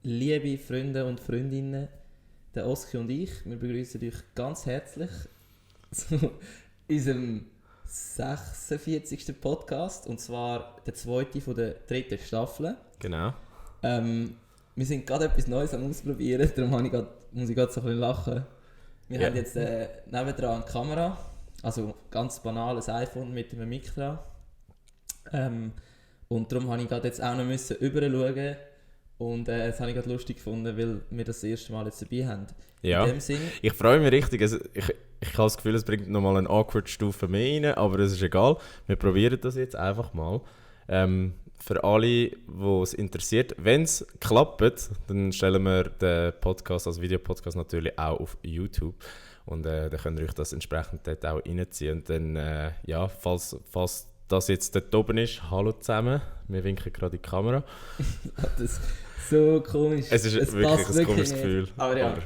liebe Freunde und Freundinnen, der Oski und ich, wir begrüßen euch ganz herzlich zu unserem 46. Podcast, und zwar der zweite von der dritten Staffel. Genau. Wir sind gerade etwas Neues am Ausprobieren, darum muss ich gerade so ein bisschen lachen. Wir haben jetzt nebendran eine Kamera, also ganz banales iPhone mit einem Mic dran. Und darum habe ich gerade jetzt auch noch rüberschauen. Und das habe ich gerade lustig gefunden, weil wir das erste Mal jetzt dabei haben. Ja, in dem Sinn, ich freue mich richtig. Ich habe das Gefühl, es bringt nochmal eine Awkward-Stufe mehr rein, aber das ist egal. Wir probieren das jetzt einfach mal. Für alle, die es interessiert, wenn es klappt, dann stellen wir den Podcast als Videopodcast natürlich auch auf YouTube. Und dann könnt ihr euch das entsprechend dort auch reinziehen. Und dann, falls das jetzt dort oben ist, hallo zusammen, wir winken gerade in die Kamera. das ist so komisch. Es ist wirklich ein komisches Gefühl. Aber ja.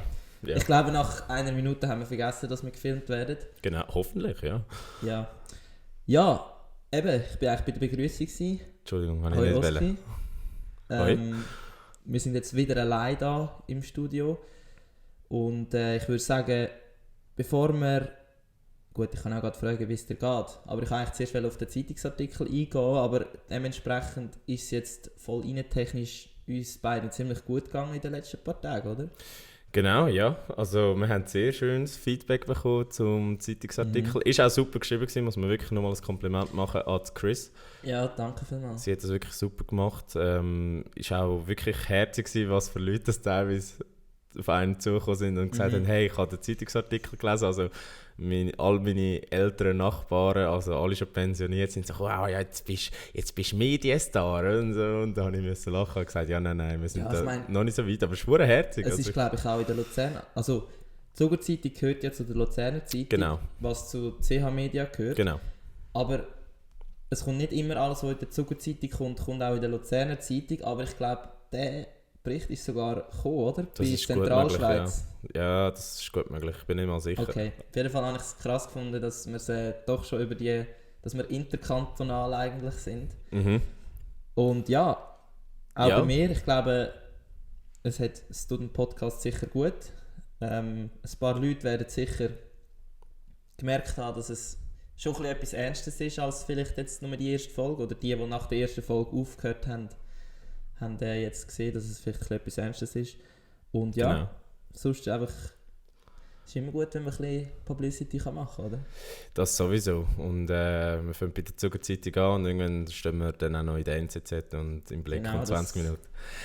Ja. Ich glaube, nach einer Minute haben wir vergessen, dass wir gefilmt werden. Genau, hoffentlich, ja. Ja, eben, ich war eigentlich bei der Begrüßung gewesen. Entschuldigung, habe ich nicht wollen. Wir sind jetzt wieder allein da im Studio. Und ich würde sagen, bevor wir... Gut, ich kann auch gerade fragen, wie es dir geht. Aber ich wollte eigentlich zuerst auf den Zeitungsartikel eingehen, aber dementsprechend ist es jetzt voll innentechnisch uns beiden ziemlich gut gegangen in den letzten paar Tagen, oder? Genau, ja. Also wir haben sehr schönes Feedback bekommen zum Zeitungsartikel. Ist auch super geschrieben gewesen, muss man wirklich nochmal ein Kompliment machen an Chris. Ja, danke vielmals. Sie hat das wirklich super gemacht. Ist auch wirklich herzig gewesen, was für Leute das teilweise auf einen zugekommen sind und gesagt haben, hey, ich habe den Zeitungsartikel gelesen. Also all meine älteren Nachbarn, also alle schon pensioniert, sind so, wow, ja, jetzt bist du Medienstar und so. Und da musste ich lachen und gesagt, ja, nein, wir sind noch nicht so weit, aber es ist verdammt herzig. Es ist, glaube ich, auch in der Luzerner, also die Zugerzeitung gehört ja zu der Luzerner Zeitung, genau, was zu CH Media gehört. Genau. Aber es kommt nicht immer alles, was in der Zugerzeitung kommt auch in der Luzerner Zeitung, aber ich glaube, der Bericht ist sogar gekommen, oder? Das bei ist Zentralschweiz. Möglich, ja, das ist gut möglich, ich bin nicht mal sicher. Okay, auf jeden Fall habe ich es krass gefunden, dass wir doch schon dass wir interkantonal eigentlich sind. Mhm. Und ja, auch bei mir, ich glaube, es tut den Podcast sicher gut. Ein paar Leute werden sicher gemerkt haben, dass es schon ein bisschen etwas Ernstes ist, als vielleicht jetzt nur die erste Folge, oder die nach der ersten Folge aufgehört haben jetzt gesehen, dass es vielleicht etwas Ernstes ist. Und ja, genau. Sonst einfach, es ist immer gut, wenn man ein bisschen Publicity machen kann, oder? Das sowieso. Und wir fangen bei der Zugerzeitung an und irgendwann stehen wir dann auch noch in der NZZ und im Blick um 20 Minuten.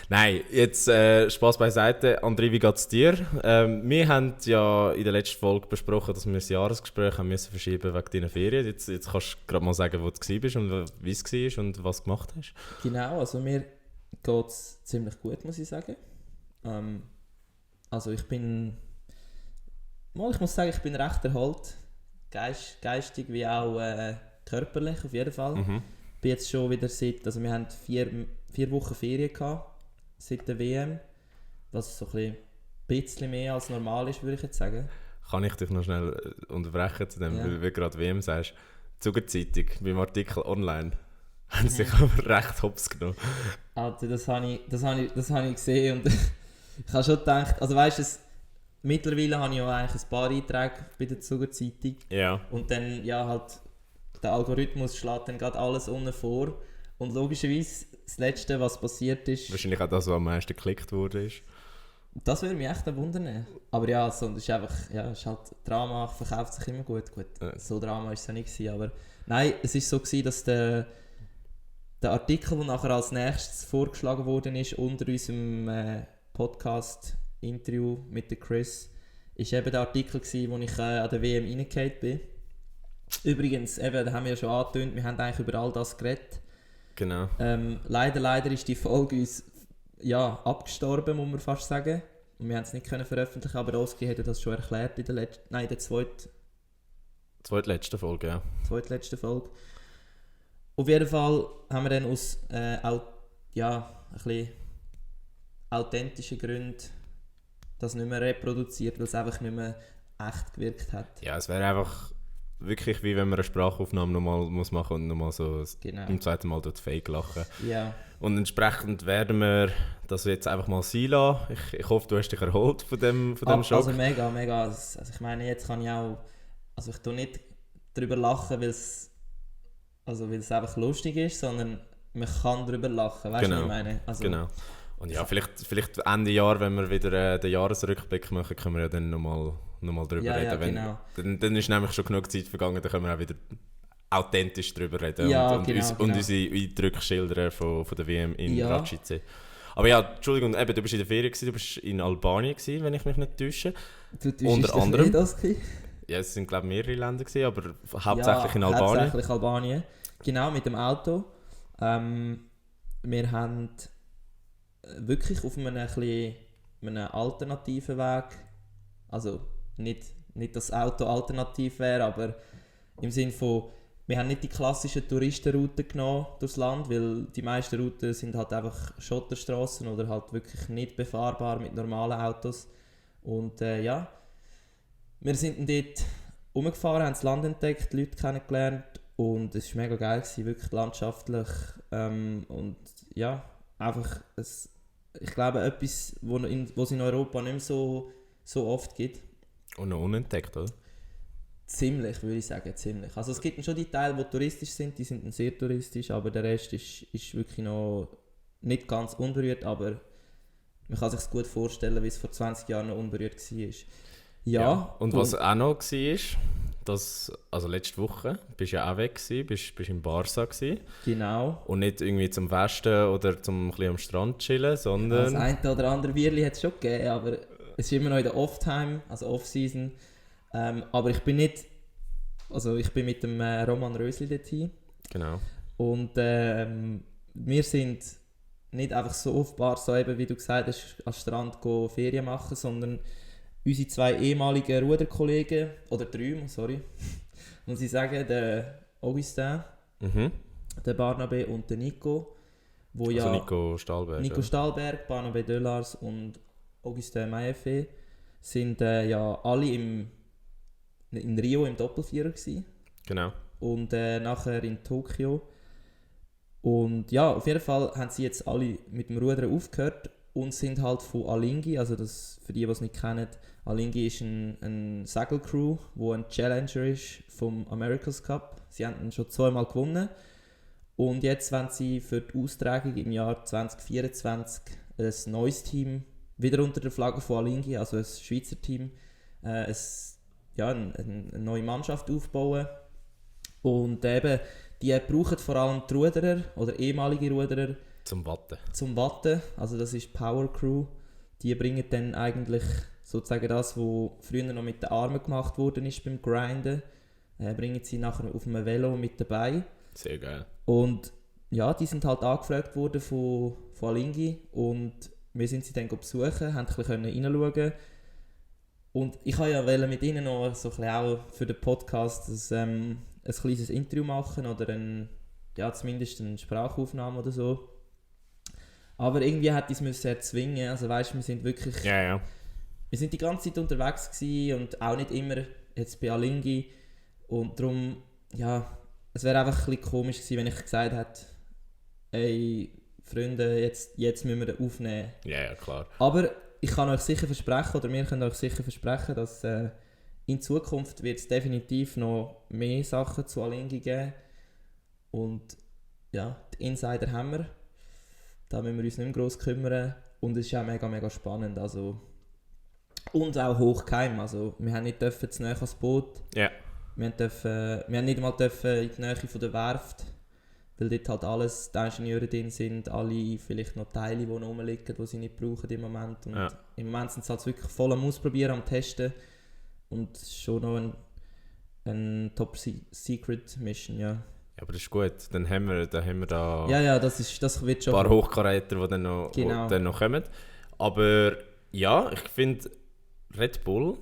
Nein, jetzt Spaß beiseite. André, wie geht es dir? Wir haben ja in der letzten Folge besprochen, dass wir das Jahresgespräch haben müssen verschieben wegen deiner Ferien. Jetzt kannst du gerade mal sagen, wo du warst und wie es war und was du gemacht hast. Genau, also mir geht es ziemlich gut, muss ich sagen. Also ich muss sagen, ich bin recht erholt. Geistig wie auch körperlich auf jeden Fall. Mhm. Ich bin jetzt schon wieder also wir haben 4 Wochen Ferien gehabt, seit der WM. Was so ein bisschen mehr als normal ist, würde ich jetzt sagen. Kann ich dich noch schnell unterbrechen zu dem, weil du gerade WM sagst. Zugerzeitung, beim Artikel online. Haben sich aber recht hops genommen. Also das habe ich gesehen und ich habe schon gedacht, also weißt du, mittlerweile habe ich ja eigentlich ein paar Einträge bei der Zugerzeitung. Ja. Und dann, halt, der Algorithmus schlägt dann gerade alles unten vor. Und logischerweise, das Letzte, was passiert ist... Wahrscheinlich auch das, was am meisten geklickt wurde. Das würde mich echt wundern. Aber ja, so, das ist einfach, ist halt, Drama verkauft sich immer gut. So Drama war es ja nicht gewesen, aber... Nein, es war so gewesen, dass der Artikel, der nachher als nächstes vorgeschlagen worden ist, unter unserem Podcast-Interview mit der Chris, ist eben der Artikel gewesen, wo ich an der WM reingefallen bin. Übrigens, eben, da haben wir ja schon angetönt, wir haben eigentlich über all das geredet. Genau. Leider ist die Folge uns abgestorben, muss man fast sagen. Und wir haben es nicht veröffentlichen, aber Oski hätte das schon erklärt in der zweitletzten Folge, ja. Zweitletzte Folge. Auf jeden Fall haben wir dann aus ein bisschen authentischen Gründen das nicht mehr reproduziert, weil es einfach nicht mehr echt gewirkt hat. Ja, es wäre einfach wirklich wie wenn man eine Sprachaufnahme nochmal muss machen und nochmal so Genau. im zweiten Mal dort fake lachen. Ja. Und entsprechend werden wir das jetzt einfach mal sein lassen. Ich hoffe, du hast dich erholt von dem Schock. Also mega. Also ich meine, jetzt kann ich auch... Also ich tue nicht darüber lachen, weil es einfach lustig ist, sondern man kann darüber lachen, weißt du, was ich meine? Also, genau. Und ja, vielleicht Ende Jahr, wenn wir wieder den Jahresrückblick machen, können wir ja dann nochmal drüber reden. Ja, genau. Dann ist nämlich schon genug Zeit vergangen, dann können wir auch wieder authentisch drüber reden und unsere Eindrücke schildern von der WM in Racice. Aber ja, Entschuldigung, eben, du bist in der Ferien gewesen, du bist in Albanien gewesen, wenn ich mich nicht täusche. Du unter anderem. Das ja, es sind glaube ich mehrere Länder gewesen, aber hauptsächlich in Albanien. Hauptsächlich Albanien. Genau, mit dem Auto. Wir haben wirklich auf einem alternativen Weg, also nicht dass das Auto alternativ wäre, aber im Sinne von, wir haben nicht die klassischen Touristenrouten genommen durchs Land, weil die meisten Routen sind halt einfach Schotterstraßen oder halt wirklich nicht befahrbar mit normalen Autos. Und ja, wir sind dann dort rumgefahren, haben das Land entdeckt, Leute kennengelernt und es war mega geil gewesen, wirklich landschaftlich und ja, einfach ich glaube etwas, was in Europa nicht mehr so oft gibt. Und noch unentdeckt, oder? Ziemlich, würde ich sagen, ziemlich. Also es gibt schon die Teile, die touristisch sind, die sind dann sehr touristisch, aber der Rest ist wirklich noch nicht ganz unberührt, aber man kann sich es gut vorstellen, wie es vor 20 Jahren noch unberührt war. Ja, und was auch noch war, also letzte Woche bist du ja auch weg gewesen, bist in Barca gewesen. Genau. Und nicht irgendwie zum Festen oder zum ein bisschen am Strand chillen, sondern... Das eine oder andere Bierli hat es schon gegeben, aber es ist immer noch in der Off-Time, also Off-Season. Aber ich bin mit dem Roman Rösli dort hin. Genau. Und wir sind nicht einfach so auf Barca, eben, wie du gesagt hast, am Strand Ferien machen, sondern unsere 2 ehemaligen Ruderkollegen, oder 3, sorry, muss ich sagen, der Augustin, der Barnabé und der Nico, Nico Stahlberg. Nico Stahlberg, Barnabé Delars und Augustin Maillefe sind ja alle in Rio im Doppelvierer gewesen. Genau. Und nachher in Tokio. Und ja, auf jeden Fall haben sie jetzt alle mit dem Rudern aufgehört und sind halt von Alinghi, also das, für die es nicht kennen, Alinghi ist ein Segelcrew, wo ein Challenger ist vom America's Cup. Sie haben ihn schon 2-mal gewonnen. Und jetzt wollen sie für die Austragung im Jahr 2024 ein neues Team, wieder unter der Flagge von Alinghi, also ein Schweizer Team, eine neue Mannschaft aufbauen. Und eben, die brauchen vor allem die Ruderer oder ehemalige Ruderer zum Watten. Also das ist Power Crew. Die bringen dann eigentlich sozusagen das, was früher noch mit den Armen gemacht worden ist beim Grinden, bringen sie nachher auf einem Velo mit dabei. Sehr geil. Und ja, die sind halt angefragt worden von Alinghi und wir sind sie dann besuchen, haben ein bisschen reinschauen. Und ich wollte ja mit ihnen noch so ein bisschen auch für den Podcast ein kleines Interview machen oder zumindest eine Sprachaufnahme oder so. Aber irgendwie hat es mich erzwingen. Also weißt, wir sind wirklich... Ja. Wir sind die ganze Zeit unterwegs gewesen und auch nicht immer jetzt bei Alinghi. Und darum, ja, es wäre einfach ein bisschen komisch gewesen, wenn ich gesagt hätte, ey, Freunde, jetzt müssen wir den aufnehmen. Ja, klar. Aber ich kann euch sicher versprechen, oder wir können euch sicher versprechen, dass in Zukunft wird es definitiv noch mehr Sachen zu Alinghi geben. Und ja, die Insider haben wir. Da müssen wir uns nicht mehr gross kümmern. Und es ist auch mega, mega spannend. Also, und auch hochgeheim. Also, wir haben nicht zu nahe ans Boot. Ja. Wir haben nicht einmal in die Nähe von der Werft. Weil dort halt alles, die Ingenieure drin sind, alle vielleicht noch Teile, die noch rumliegen, die sie nicht brauchen im Moment. Und im Moment sind sie halt wirklich voll am Ausprobieren, am Testen. Und es ist schon noch eine Top-Secret-Mission, ja. Ja, aber das ist gut. Dann haben wir da Ja, das wird schon... ein paar Hochkaräter, die dann noch kommen. Aber ja, ich finde Red Bull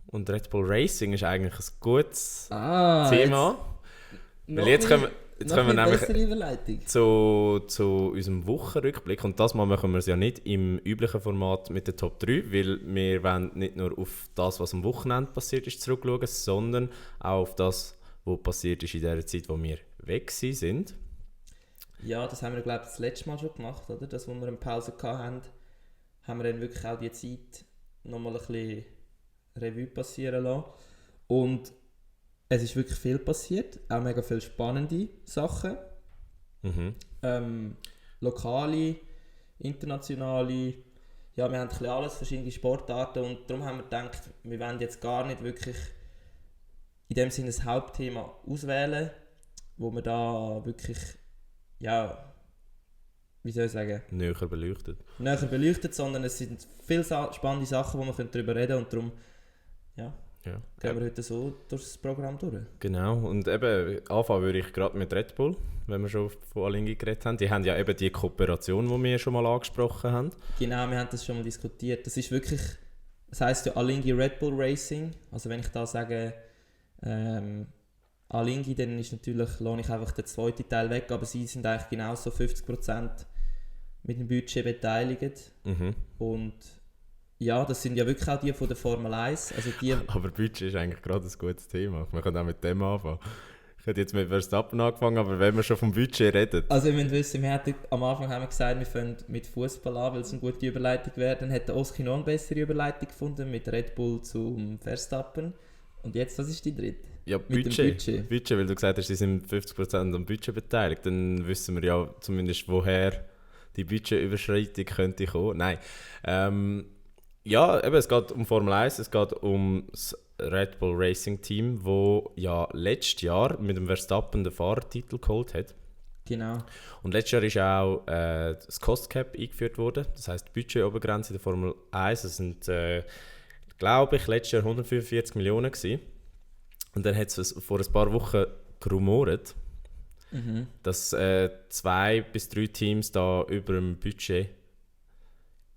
und Red Bull Racing ist eigentlich ein gutes Thema. Weil jetzt jetzt noch kommen wir eine nämlich bessere Überleitung. zu unserem Wochenrückblick. Und das Mal machen wir es ja nicht im üblichen Format mit der Top 3, weil wir wollen nicht nur auf das, was am Wochenende passiert ist, zurückschauen, sondern auch auf das, was passiert ist in der Zeit, wo wir weg sind. Ja, das haben wir, glaube ich, das letzte Mal schon gemacht, oder? Das, wo wir eine Pause hatten, haben wir dann wirklich auch die Zeit nochmal ein bisschen Revue passieren lassen. Und es ist wirklich viel passiert, auch mega viele spannende Sachen. Lokale, internationale, ja, wir haben ein bisschen alles, verschiedene Sportarten und darum haben wir gedacht, wir wollen jetzt gar nicht wirklich in dem Sinne das Hauptthema auswählen, wo wir da wirklich, ja, wie soll ich sagen? Näher beleuchtet, Sondern es sind viele spannende Sachen, wo wir darüber reden können und darum, ja. Gehen wir heute so durch das Programm durch. Genau, und eben anfangen würde ich gerade mit Red Bull, wenn wir schon von Alinghi geredet haben. Die haben ja eben die Kooperation, die wir schon mal angesprochen haben. Genau, wir haben das schon mal diskutiert. Das ist wirklich, das heisst ja Alinghi Red Bull Racing. Also wenn ich da sage Alinghi, dann ist natürlich, lohne ich einfach den zweiten Teil weg, aber sie sind eigentlich genauso 50% mit dem Budget beteiligt. Und ja, das sind ja wirklich auch die von der Formel 1. Also die aber Budget ist eigentlich gerade ein gutes Thema. Wir können auch mit dem anfangen. Ich hätte jetzt mit Verstappen angefangen, aber wenn wir schon vom Budget reden. Also ihr müsst wissen, am Anfang haben wir gesagt, wir fangen mit Fußball an, weil es eine gute Überleitung wäre. Dann hat der Oski noch eine bessere Überleitung gefunden mit Red Bull zum Verstappen. Und jetzt, was ist die dritte? Ja, Budget, weil du gesagt hast, sie sind 50% am Budget beteiligt. Dann wissen wir ja zumindest, woher die Budgetüberschreitung könnte kommen. Nein. Ja, eben, es geht um Formel 1, es geht um das Red Bull Racing Team, das ja letztes Jahr mit dem Verstappen den Fahrertitel geholt hat. Genau. Und letztes Jahr ist auch das Cost Cap eingeführt worden, das heisst die Budgetobergrenze in der Formel 1. Das sind, glaube ich, letztes Jahr 145 Millionen gewesen. Und dann hat es vor ein paar Wochen gerumort, dass 2 bis 3 Teams da über dem Budget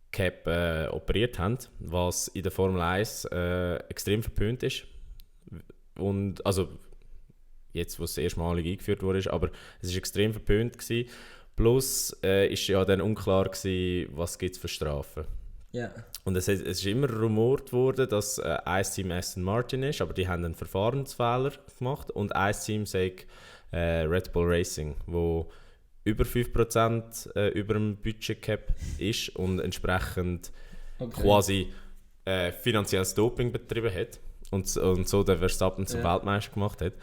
Cap operiert haben, was in der Formel 1 extrem verpönt ist. Und, also, jetzt, wo es erstmalig eingeführt wurde, aber es war extrem verpönt gewesen. Plus ist ja dann unklar gewesen, was gibt es für Strafen. Yeah. Und es ist immer rumort worden, dass ein Team Aston Martin ist, aber die haben einen Verfahrensfehler gemacht und ein Team sagt Red Bull Racing, wo über 5% über dem Budget-Cap ist und entsprechend quasi finanzielles Doping betrieben hat und so den Verstappen zum Weltmeister gemacht hat.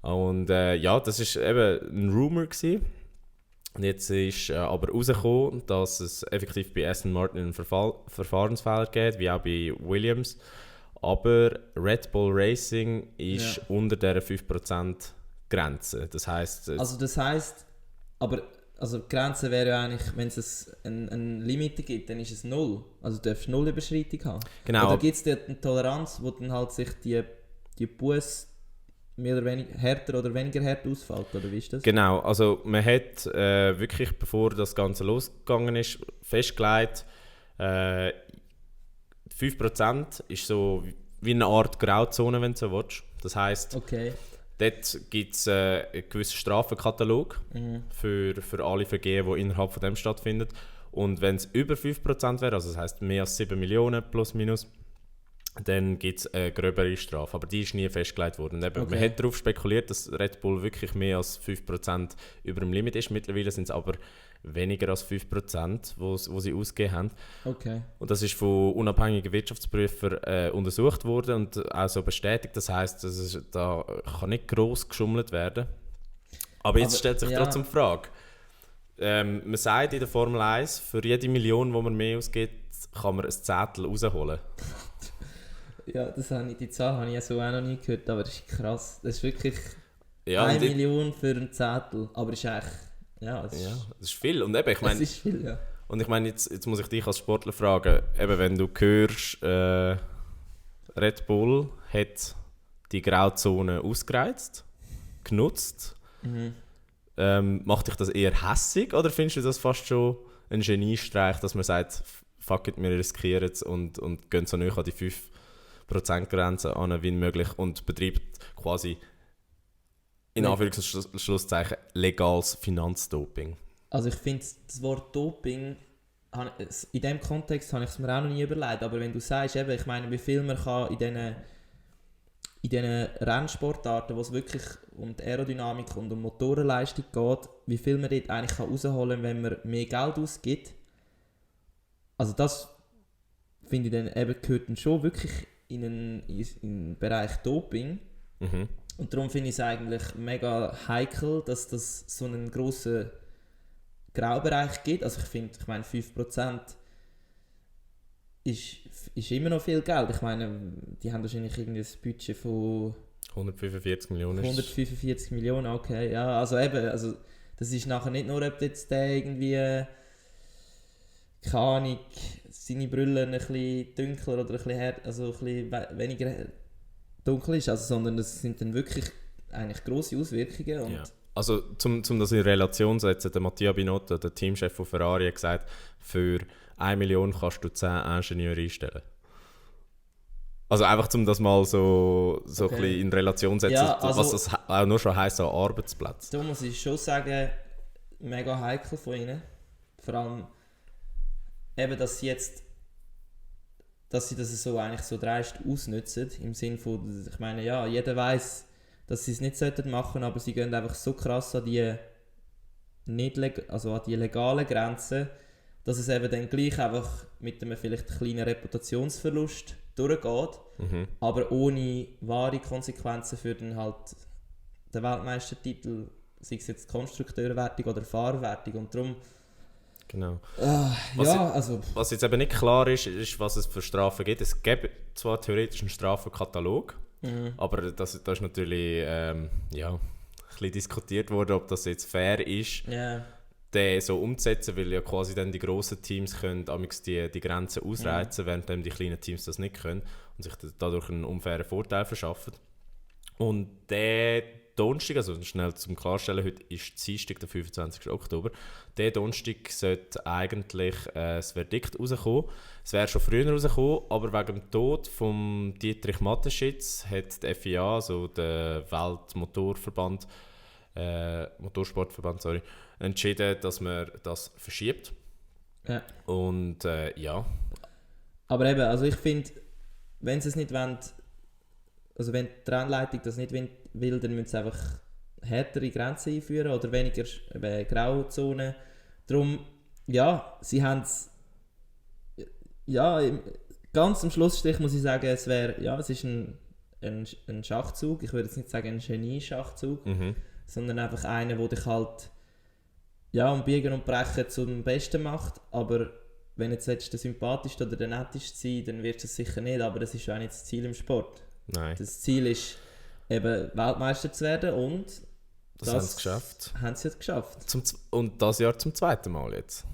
Und ja, das war eben ein Rumor gewesen. Und jetzt ist aber herausgekommen, dass es effektiv bei Aston Martin einen Verfahrensfehler gibt, wie auch bei Williams. Aber Red Bull Racing ist unter dieser 5% Grenze. Das heisst, aber die Grenze wäre ja eigentlich, wenn es ein Limit gibt, dann ist es 0. Also du darfst 0 Überschreitung haben. Genau. Oder gibt es eine Toleranz, wo dann halt sich die Busse mehr oder weniger härter oder weniger hart ausfällt, oder wie ist das? Genau, also man hat wirklich, bevor das Ganze losgegangen ist, festgelegt, 5% ist so wie eine Art Grauzone, wenn du so willst. Das heisst, dort gibt es einen gewissen Strafenkatalog für alle Vergehen, die innerhalb von dem stattfinden. Und wenn es über 5% wäre, also das heisst mehr als 7 Millionen plus minus, dann gibt es eine gröbere Strafe. Aber die ist nie festgelegt worden. Man hat darauf spekuliert, dass Red Bull wirklich mehr als 5% über dem Limit ist. Mittlerweile sind es aber weniger als 5%, wo sie ausgegeben haben. Okay. Und das ist von unabhängigen Wirtschaftsprüfern untersucht worden und auch so bestätigt. Das heisst, da kann nicht gross geschummelt werden. Aber jetzt stellt sich trotzdem die Frage. Man sagt in der Formel 1, für jede Million, die man mehr ausgibt, kann man ein Zettel rausholen. Ja, die Zahl habe ich ja so auch noch nie gehört, aber das ist krass. Das ist wirklich 1 1 Million für einen Zettel, aber ist echt... Ja, das ist viel. Und eben, ich meine... Das ist viel, ja. Und ich meine, jetzt muss ich dich als Sportler fragen, eben wenn du hörst, Red Bull hat die Grauzone ausgereizt, genutzt, macht dich das eher hässig oder findest du das fast schon ein Geniestreich, dass man sagt, fuck it, wir riskieren es und gehen so nahe an die 5%-Grenze an wie möglich und betreibt quasi in Anführungszeichen legales Finanzdoping? Also ich finde das Wort Doping, in diesem Kontext habe ich es mir auch noch nie überlegt, aber wenn du sagst, eben, ich meine, wie viel man kann in diesen Rennsportarten, wo es wirklich um die Aerodynamik und um Motorenleistung geht, wie viel man dort eigentlich rausholen kann, wenn man mehr Geld ausgibt. Also das finde ich dann eben gehört dann schon wirklich in den Bereich Doping. Mhm. Und darum finde ich es eigentlich mega heikel, dass das so einen grossen Graubereich gibt. Also ich meine 5% ist immer noch viel Geld. Ich meine, die haben wahrscheinlich irgendwie ein Budget von 145 Millionen. 145 Millionen, okay. Ja, also eben, also das ist nachher nicht nur, ob jetzt der irgendwie, keine Ahnung, seine Brille ein bisschen dunkler oder ein bisschen, also ein bisschen weniger dunkel ist, also, sondern das sind dann wirklich eigentlich grosse Auswirkungen. Und ja. Also, um das in Relation zu setzen, der Mattia Binotto, der Teamchef von Ferrari, hat gesagt, für 1 Million kannst du 10 Ingenieure einstellen. Also einfach, um das mal so okay. Ein bisschen in Relation zu setzen, ja, also, was das auch nur schon heisst an Arbeitsplätzen. Da muss ich schon sagen, mega heikel von ihnen. Vor allem eben, dass sie das so eigentlich so dreist ausnutzen, im Sinne von, ich meine, ja, jeder weiss, dass sie es nicht machen sollten, aber sie gehen einfach so krass an die legalen Grenzen, dass es eben dann gleich einfach mit einem vielleicht kleinen Reputationsverlust durchgeht, aber ohne wahre Konsequenzen für den Weltmeistertitel, sei es jetzt Konstrukteurwertung oder Fahrwertung, und darum genau. Was jetzt eben nicht klar ist, was es für Strafen gibt. Es gibt zwar theoretisch einen Strafenkatalog, aber das ist natürlich ein bisschen diskutiert worden, ob das jetzt fair ist, den so umzusetzen, weil ja quasi dann die grossen Teams können die Grenzen ausreizen, während die kleinen Teams das nicht können und sich dadurch einen unfairen Vorteil verschaffen. Und der Donnerstag, also schnell zum Klarstellen, heute ist Dienstag, der 25. Oktober. Der Donnerstag sollte eigentlich das Verdikt rauskommen. Es wäre schon früher rausgekommen, aber wegen dem Tod von Dietrich Mateschitz hat die FIA, also der Weltmotorsportverband, entschieden, dass man das verschiebt. Ja. Und ja. Aber eben, also ich finde, wenn sie es nicht wollen, also wenn die Rennleitung das nicht will, dann müssen sie einfach härtere Grenzen einführen oder weniger Grauzonen. Darum, ja, sie haben es, ja, ganz am Schlussstrich muss ich sagen, es ist ein Schachzug. Ich würde jetzt nicht sagen ein Genie-Schachzug, sondern einfach einer, der dich halt um Biegen und Brechen zum Besten macht. Aber wenn jetzt der sympathischste oder der netteste sein, dann wird es sicher nicht, aber das ist auch nicht das Ziel im Sport. Nein. Das Ziel ist eben Weltmeister zu werden und das haben sie geschafft. Haben sie geschafft. Und das Jahr zum zweiten Mal jetzt.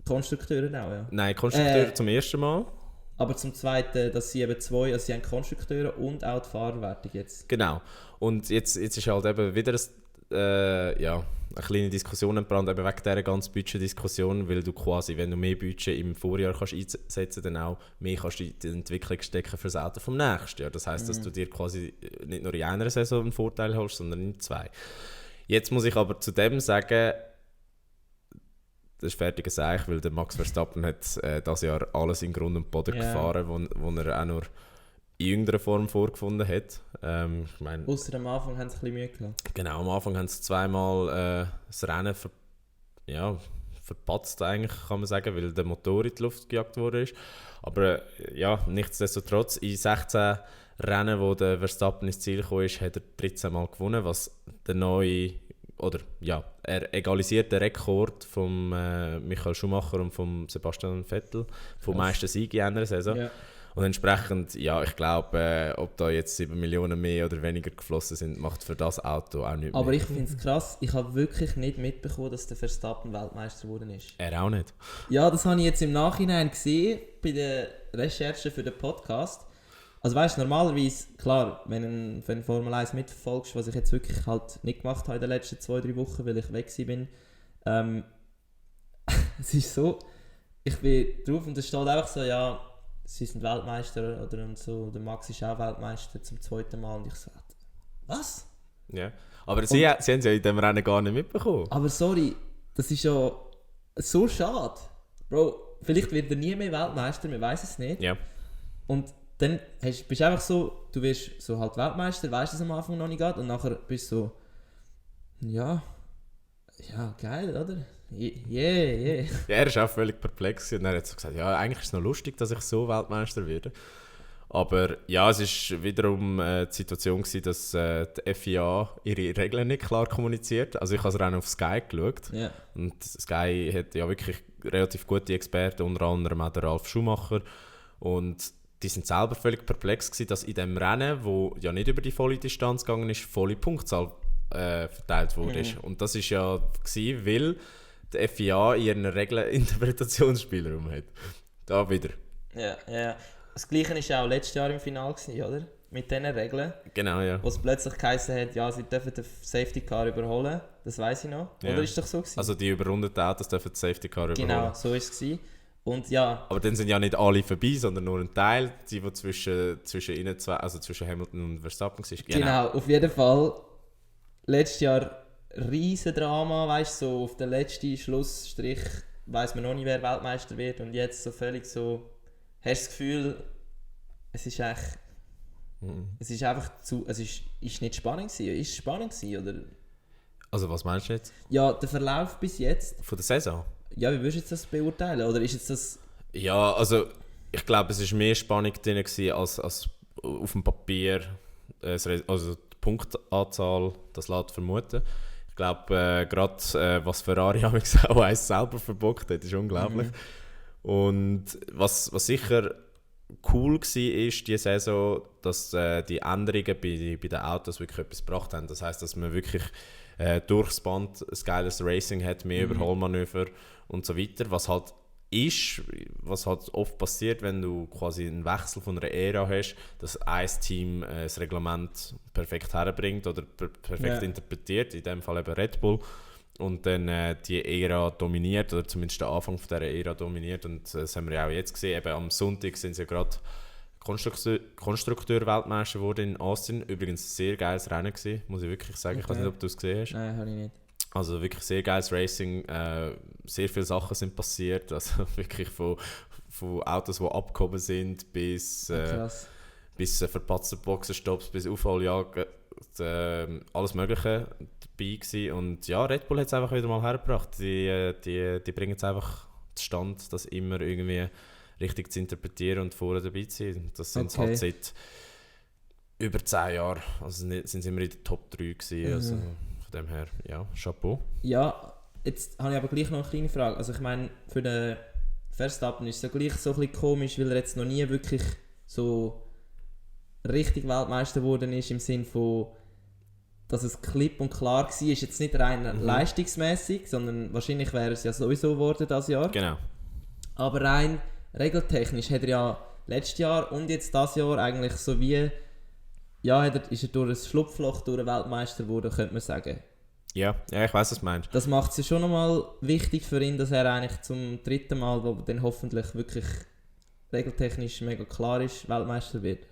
Konstrukteure auch, ja. Nein, Konstrukteure zum ersten Mal. Aber zum zweiten, dass sie eben zwei, also sie haben Konstrukteure und auch die Fahrwertung jetzt. Genau. Und jetzt ist halt eben wieder eine kleine Diskussion entbrannt, eben wegen dieser ganzen Budgetdiskussion, weil du quasi, wenn du mehr Budget im Vorjahr kannst einsetzen, dann auch mehr kannst du in die Entwicklung stecken für das Auto vom nächsten Jahr. Das heisst, dass du dir quasi nicht nur in einer Saison einen Vorteil hast, sondern in 2. Jetzt muss ich aber zu dem sagen, das ist fertiges Eich, weil der Max Verstappen hat dieses Jahr alles in Grund und Boden gefahren, wo er auch nur in irgendeiner Form vorgefunden hat. Ausser am Anfang haben sie ein bisschen Mühe gehabt. Genau, am Anfang haben sie zweimal das Rennen verpatzt, eigentlich, kann man sagen, weil der Motor in die Luft gejagt wurde. Aber nichtsdestotrotz, in 16 Rennen, wo der Verstappen ins Ziel kam, hat er 13 Mal gewonnen, was der neue, er egalisiert den Rekord von Michael Schumacher und von Sebastian Vettel, vom meisten Sieg in einer Saison. Ja. Und entsprechend, ich glaube, ob da jetzt 7 Millionen mehr oder weniger geflossen sind, macht für das Auto auch nichts mehr. Aber ich finde es krass, ich habe wirklich nicht mitbekommen, dass der Verstappen Weltmeister geworden ist. Er auch nicht. Ja, das habe ich jetzt im Nachhinein gesehen, bei der Recherche für den Podcast. Also weißt du, normalerweise, klar, wenn du Formel 1 mitverfolgst, was ich jetzt wirklich halt nicht gemacht habe in den letzten 2-3 Wochen, weil ich weg war, es ist so, ich bin drauf und es steht einfach so, sie sind Weltmeister oder und so, der Max ist auch Weltmeister zum 2. Mal und ich so, was? Ja. Aber sie haben es ja in dem Rennen gar nicht mitbekommen. Aber sorry, das ist ja so schade. Bro, vielleicht wird er nie mehr Weltmeister, wir wissen es nicht. Ja. Und dann bist du einfach so, du wirst so halt Weltmeister, weißt es am Anfang noch nicht geht und nachher bist du so, ja, geil, oder? Yeah. Ja, er war auch völlig perplex und er hat so gesagt, ja, eigentlich ist es noch lustig, dass ich so Weltmeister werde. Aber ja, es war wiederum die Situation gewesen, dass die FIA ihre Regeln nicht klar kommuniziert. Also ich habe es rein auf Sky geschaut. Yeah. Und Sky hat ja wirklich relativ gute Experten, unter anderem auch der Ralf Schumacher. Und die sind selber völlig perplex gewesen, dass in dem Rennen, wo ja nicht über die volle Distanz gegangen ist, volle Punktzahl verteilt wurde. Und das war ja gewesen, weil die FIA in ihren Regeln Interpretationsspielraum hat. Da wieder. Ja. Das Gleiche war auch letztes Jahr im Finale, oder? Mit diesen Regeln. Genau, ja. Wo es plötzlich geheißen hat, ja, sie dürfen den Safety Car überholen. Das weiss ich noch. Ja. Oder ist das doch so gewesen? Also die überrundeten Autos dürfen das Safety Car überholen. Genau, so war es. Und ja. Aber dann sind ja nicht alle vorbei, sondern nur ein Teil, die zwischen ihnen zwei, also zwischen Hamilton und Verstappen war. Genau, auf jeden Fall. Letztes Jahr riesen Drama, weißt du, so auf den letzten Schlussstrich weiss man noch nicht, wer Weltmeister wird. Und jetzt so völlig so, hast du das Gefühl, es ist echt, es ist einfach zu, es ist nicht spannend gewesen. Ist es spannend gewesen, oder? Also was meinst du jetzt? Ja, der Verlauf bis jetzt. Von der Saison? Ja, wie würdest du jetzt das beurteilen? Oder ist jetzt das... Ja, also ich glaube, es war mehr Spannung drin gewesen, als auf dem Papier, also die Punktanzahl, das lässt vermuten. Ich glaube, gerade was Ferrari auch eins selber verbockt hat, ist unglaublich. Und was sicher cool war, ist diese Saison, dass die Änderungen bei den Autos wirklich etwas gebracht haben. Das heisst, dass man wirklich durchs Band ein geiles Racing hat, mehr Überholmanöver und so weiter. Was halt oft passiert, wenn du quasi einen Wechsel von einer Ära hast, dass ein Team das Reglement perfekt herbringt oder perfekt interpretiert, in dem Fall eben Red Bull, und dann die Ära dominiert, oder zumindest der Anfang von dieser Ära dominiert. Und das haben wir ja auch jetzt gesehen. Eben am Sonntag sind sie ja gerade Konstrukteur-Weltmeister geworden in Austin. Übrigens ein sehr geiles Rennen gewesen, muss ich wirklich sagen. Okay. Ich weiß nicht, ob du es gesehen hast. Nein, habe ich nicht. Also wirklich sehr geiles Racing. Sehr viele Sachen sind passiert. Also wirklich von Autos, die abgehoben sind, bis verpatzte Boxenstopps, bis Aufholjagd. Alles Mögliche dabei gewesen. Und ja, Red Bull hat es einfach wieder mal hergebracht. Die bringen es einfach zustande, das immer irgendwie richtig zu interpretieren und vorne dabei zu sein. Das sind halt seit über 10 Jahren. Also sind sie immer in der Top 3 gewesen. Also von dem her, ja, Chapeau. Ja, jetzt habe ich aber gleich noch eine kleine Frage. Also ich meine, für den Verstappen ist es ja gleich so ein bisschen komisch, weil er jetzt noch nie wirklich so richtig Weltmeister geworden ist, im Sinne von, dass es klipp und klar war. Ist jetzt nicht rein leistungsmäßig, sondern wahrscheinlich wäre es ja sowieso geworden dieses Jahr. Genau. Aber rein regeltechnisch hat er ja letztes Jahr und jetzt dieses Jahr eigentlich so wie, ja, ist er durch ein Schlupfloch durch einen Weltmeister geworden, könnte man sagen. Ja, ich weiss, was du meinst. Das macht es ja schon nochmal wichtig für ihn, dass er eigentlich zum 3. Mal, wo dann hoffentlich wirklich regeltechnisch mega klar ist, Weltmeister wird.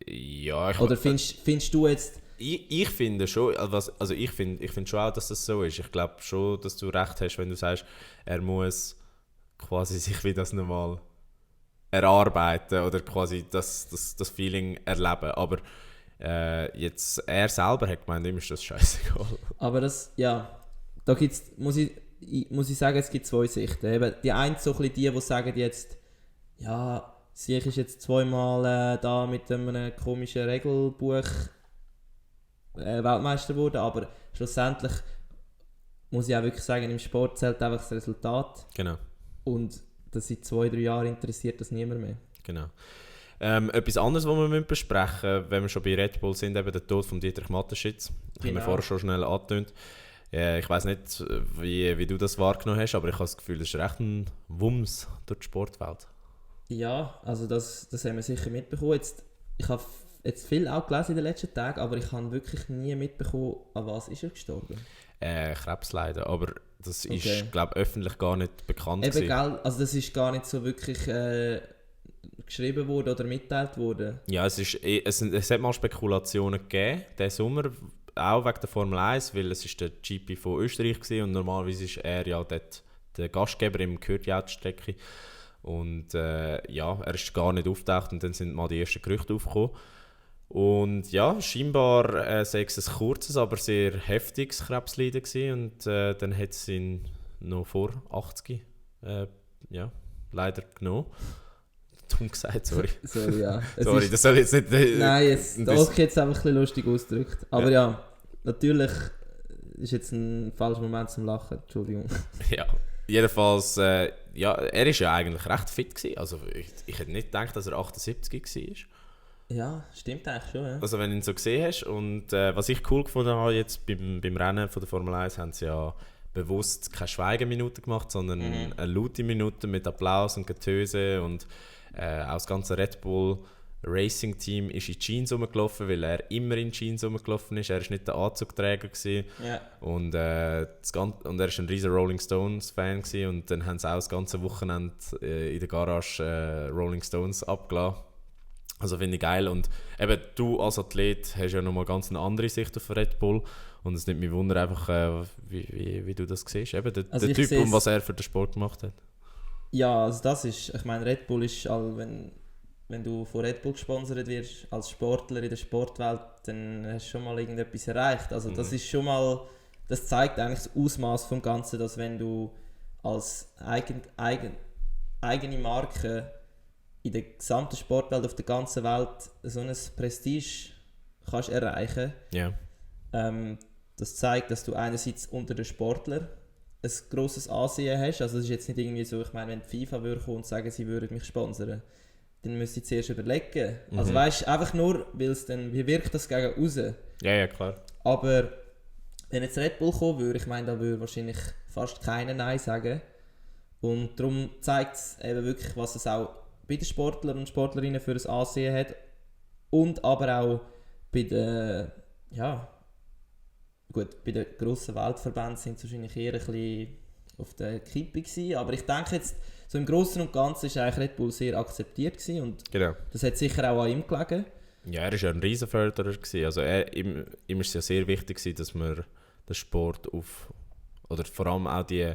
Ja, oder findest du jetzt... Ich finde schon, also ich finde schon auch, dass das so ist. Ich glaube schon, dass du recht hast, wenn du sagst, er muss quasi sich wie das nochmal erarbeiten oder quasi das Feeling erleben. Aber jetzt er selber hat gemeint, ihm ist das scheißegal. Aber das, ja, da gibt's, muss ich sagen, es gibt zwei Sichten. Eben, die eine so ein bisschen die sagen jetzt, ja, Sieg ist jetzt 2-mal da mit einem komischen Regelbuch Weltmeister geworden, aber schlussendlich muss ich auch wirklich sagen, im Sport zählt einfach das Resultat. Genau. Und das seit 2-3 Jahren interessiert das niemand mehr. Genau. Etwas anderes, was wir besprechen müssen, wenn wir schon bei Red Bull sind, eben der Tod von Dietrich Mateschitz. Genau. Haben wir vorher schon schnell angetönt. Ich weiss nicht, wie du das wahrgenommen hast, aber ich habe das Gefühl, das ist recht ein Wumms durch die Sportwelt. Ja, also das haben wir sicher mitbekommen. Ich habe jetzt viel auch gelesen in den letzten Tagen, aber ich habe wirklich nie mitbekommen, an was ist er gestorben. Krebs leider, aber das ist, glaube ich, öffentlich gar nicht bekannt. Eben, also das ist gar nicht so wirklich geschrieben worden oder mitteilt worden. Ja, es hat mal Spekulationen gegeben, diesen Sommer, auch wegen der Formel 1, weil es ist der GP von Österreich war und normalerweise ist er ja dort der Gastgeber, ihm gehört die Autostrecke. Und ja, er ist gar nicht aufgetaucht und dann sind mal die ersten Gerüchte aufgekommen. Und ja, scheinbar sei es ein kurzes, aber sehr heftiges Krebsleiden gewesen. Und dann hat es ihn noch vor 80 ja, leider genommen. Dumm gesagt, sorry. Sorry, ja. Sorry, das soll jetzt nicht... Nein, da habe ich jetzt einfach ein bisschen lustig ausgedrückt. Aber ja, natürlich ist jetzt ein falscher Moment zum Lachen, Entschuldigung. Ja, jedenfalls, ja, er war ja eigentlich recht fit gewesen. Also ich hätte nicht gedacht, dass er 78 war. Ja, stimmt eigentlich schon, ja. Also wenn du ihn so gesehen hast. Und was ich cool gefunden habe jetzt beim Rennen von der Formel 1, haben sie ja bewusst keine Schweigeminute gemacht, sondern eine laute Minute mit Applaus und Getöse und auch das ganze Red Bull Racing Team ist in Jeans rumgelaufen, weil er immer in Jeans rumgelaufen ist. Er war nicht der Anzugträger gewesen. Yeah. Und er war ein riesen Rolling Stones Fan gewesen. Und dann haben sie auch das ganze Wochenende in der Garage Rolling Stones abgelassen. Also finde ich geil. Und eben du als Athlet hast ja nochmal ganz eine andere Sicht auf Red Bull. Und es nimmt mich wunder einfach, wie du das siehst. Eben der Typ und was er für den Sport gemacht hat. Ja, also das ist, ich meine, Red Bull ist, wenn du von Red Bull gesponsert wirst, als Sportler in der Sportwelt, dann hast du schon mal irgendetwas erreicht. Also das ist schon mal, das zeigt eigentlich das Ausmaß vom Ganzen, dass wenn du als eigene Marke in der gesamten Sportwelt auf der ganzen Welt so ein Prestige kannst erreichen. Yeah. Das zeigt, dass du einerseits unter den Sportlern ein grosses Ansehen hast. Also es ist jetzt nicht irgendwie so, ich meine, wenn die FIFA würde kommen und sagen, sie würden mich sponsern, dann müsste ich zuerst überlegen. Also weißt, einfach nur, weil es dann, wie wirkt das gegen raus? Ja, klar. Aber wenn jetzt Red Bull kommen würde, ich meine, da würde wahrscheinlich fast keiner Nein sagen. Und darum zeigt es eben wirklich, was es auch bei den Sportlern und Sportlerinnen für ein Ansehen hat. Und aber auch bei den, ja, gut, bei den grossen Weltverbänden sind sie wahrscheinlich eher ein bisschen auf der Kippe gewesen. Aber ich denke jetzt, so im Großen und Ganzen war eigentlich Red Bull sehr akzeptiert gewesen und genau. Das hat sicher auch an ihm gelegen. Ja, er war ja ein Riesenförderer gewesen. Also ihm ist es ja sehr wichtig gewesen, dass man den Sport oder vor allem auch die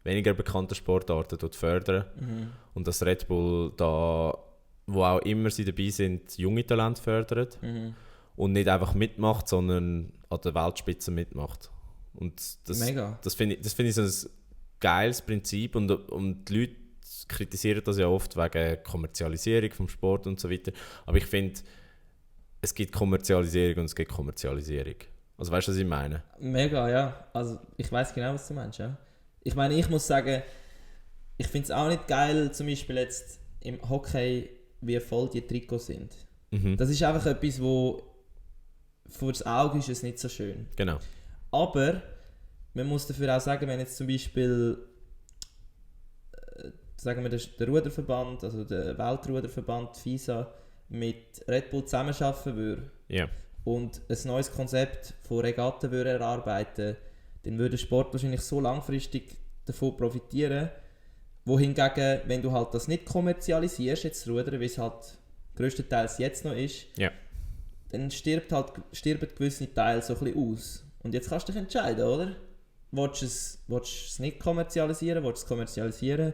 weniger bekannten Sportarten fördern. Und dass Red Bull da, wo auch immer sie dabei sind, junge Talente fördert. Und nicht einfach mitmacht, sondern an der Weltspitze mitmacht. Und das finde ich so ein geiles Prinzip und die Leute kritisieren das ja oft wegen Kommerzialisierung vom Sport und so weiter. Aber ich finde, es gibt Kommerzialisierung und es gibt Kommerzialisierung. Also weißt du, was ich meine? Mega, ja. Also ich weiß genau, was du meinst, ja. Ich meine, ich muss sagen, ich finde es auch nicht geil, zum Beispiel jetzt im Hockey, wie voll die Trikots sind. Das ist einfach etwas, wo vor das Auge ist es nicht so schön. Genau. Aber man muss dafür auch sagen, wenn jetzt zum Beispiel sagen wir, der Ruderverband, also der Weltruderverband FISA mit Red Bull zusammenarbeiten würde und ein neues Konzept von Regatten würde erarbeiten, dann würde der Sport wahrscheinlich so langfristig davon profitieren, wohingegen, wenn du halt das nicht kommerzialisierst, jetzt Rudern, wie es halt grösstenteils jetzt noch ist, dann stirben gewisse Teile so ein bisschen aus. Und jetzt kannst du dich entscheiden, oder? Willst du es nicht kommerzialisieren, willst du es kommerzialisieren?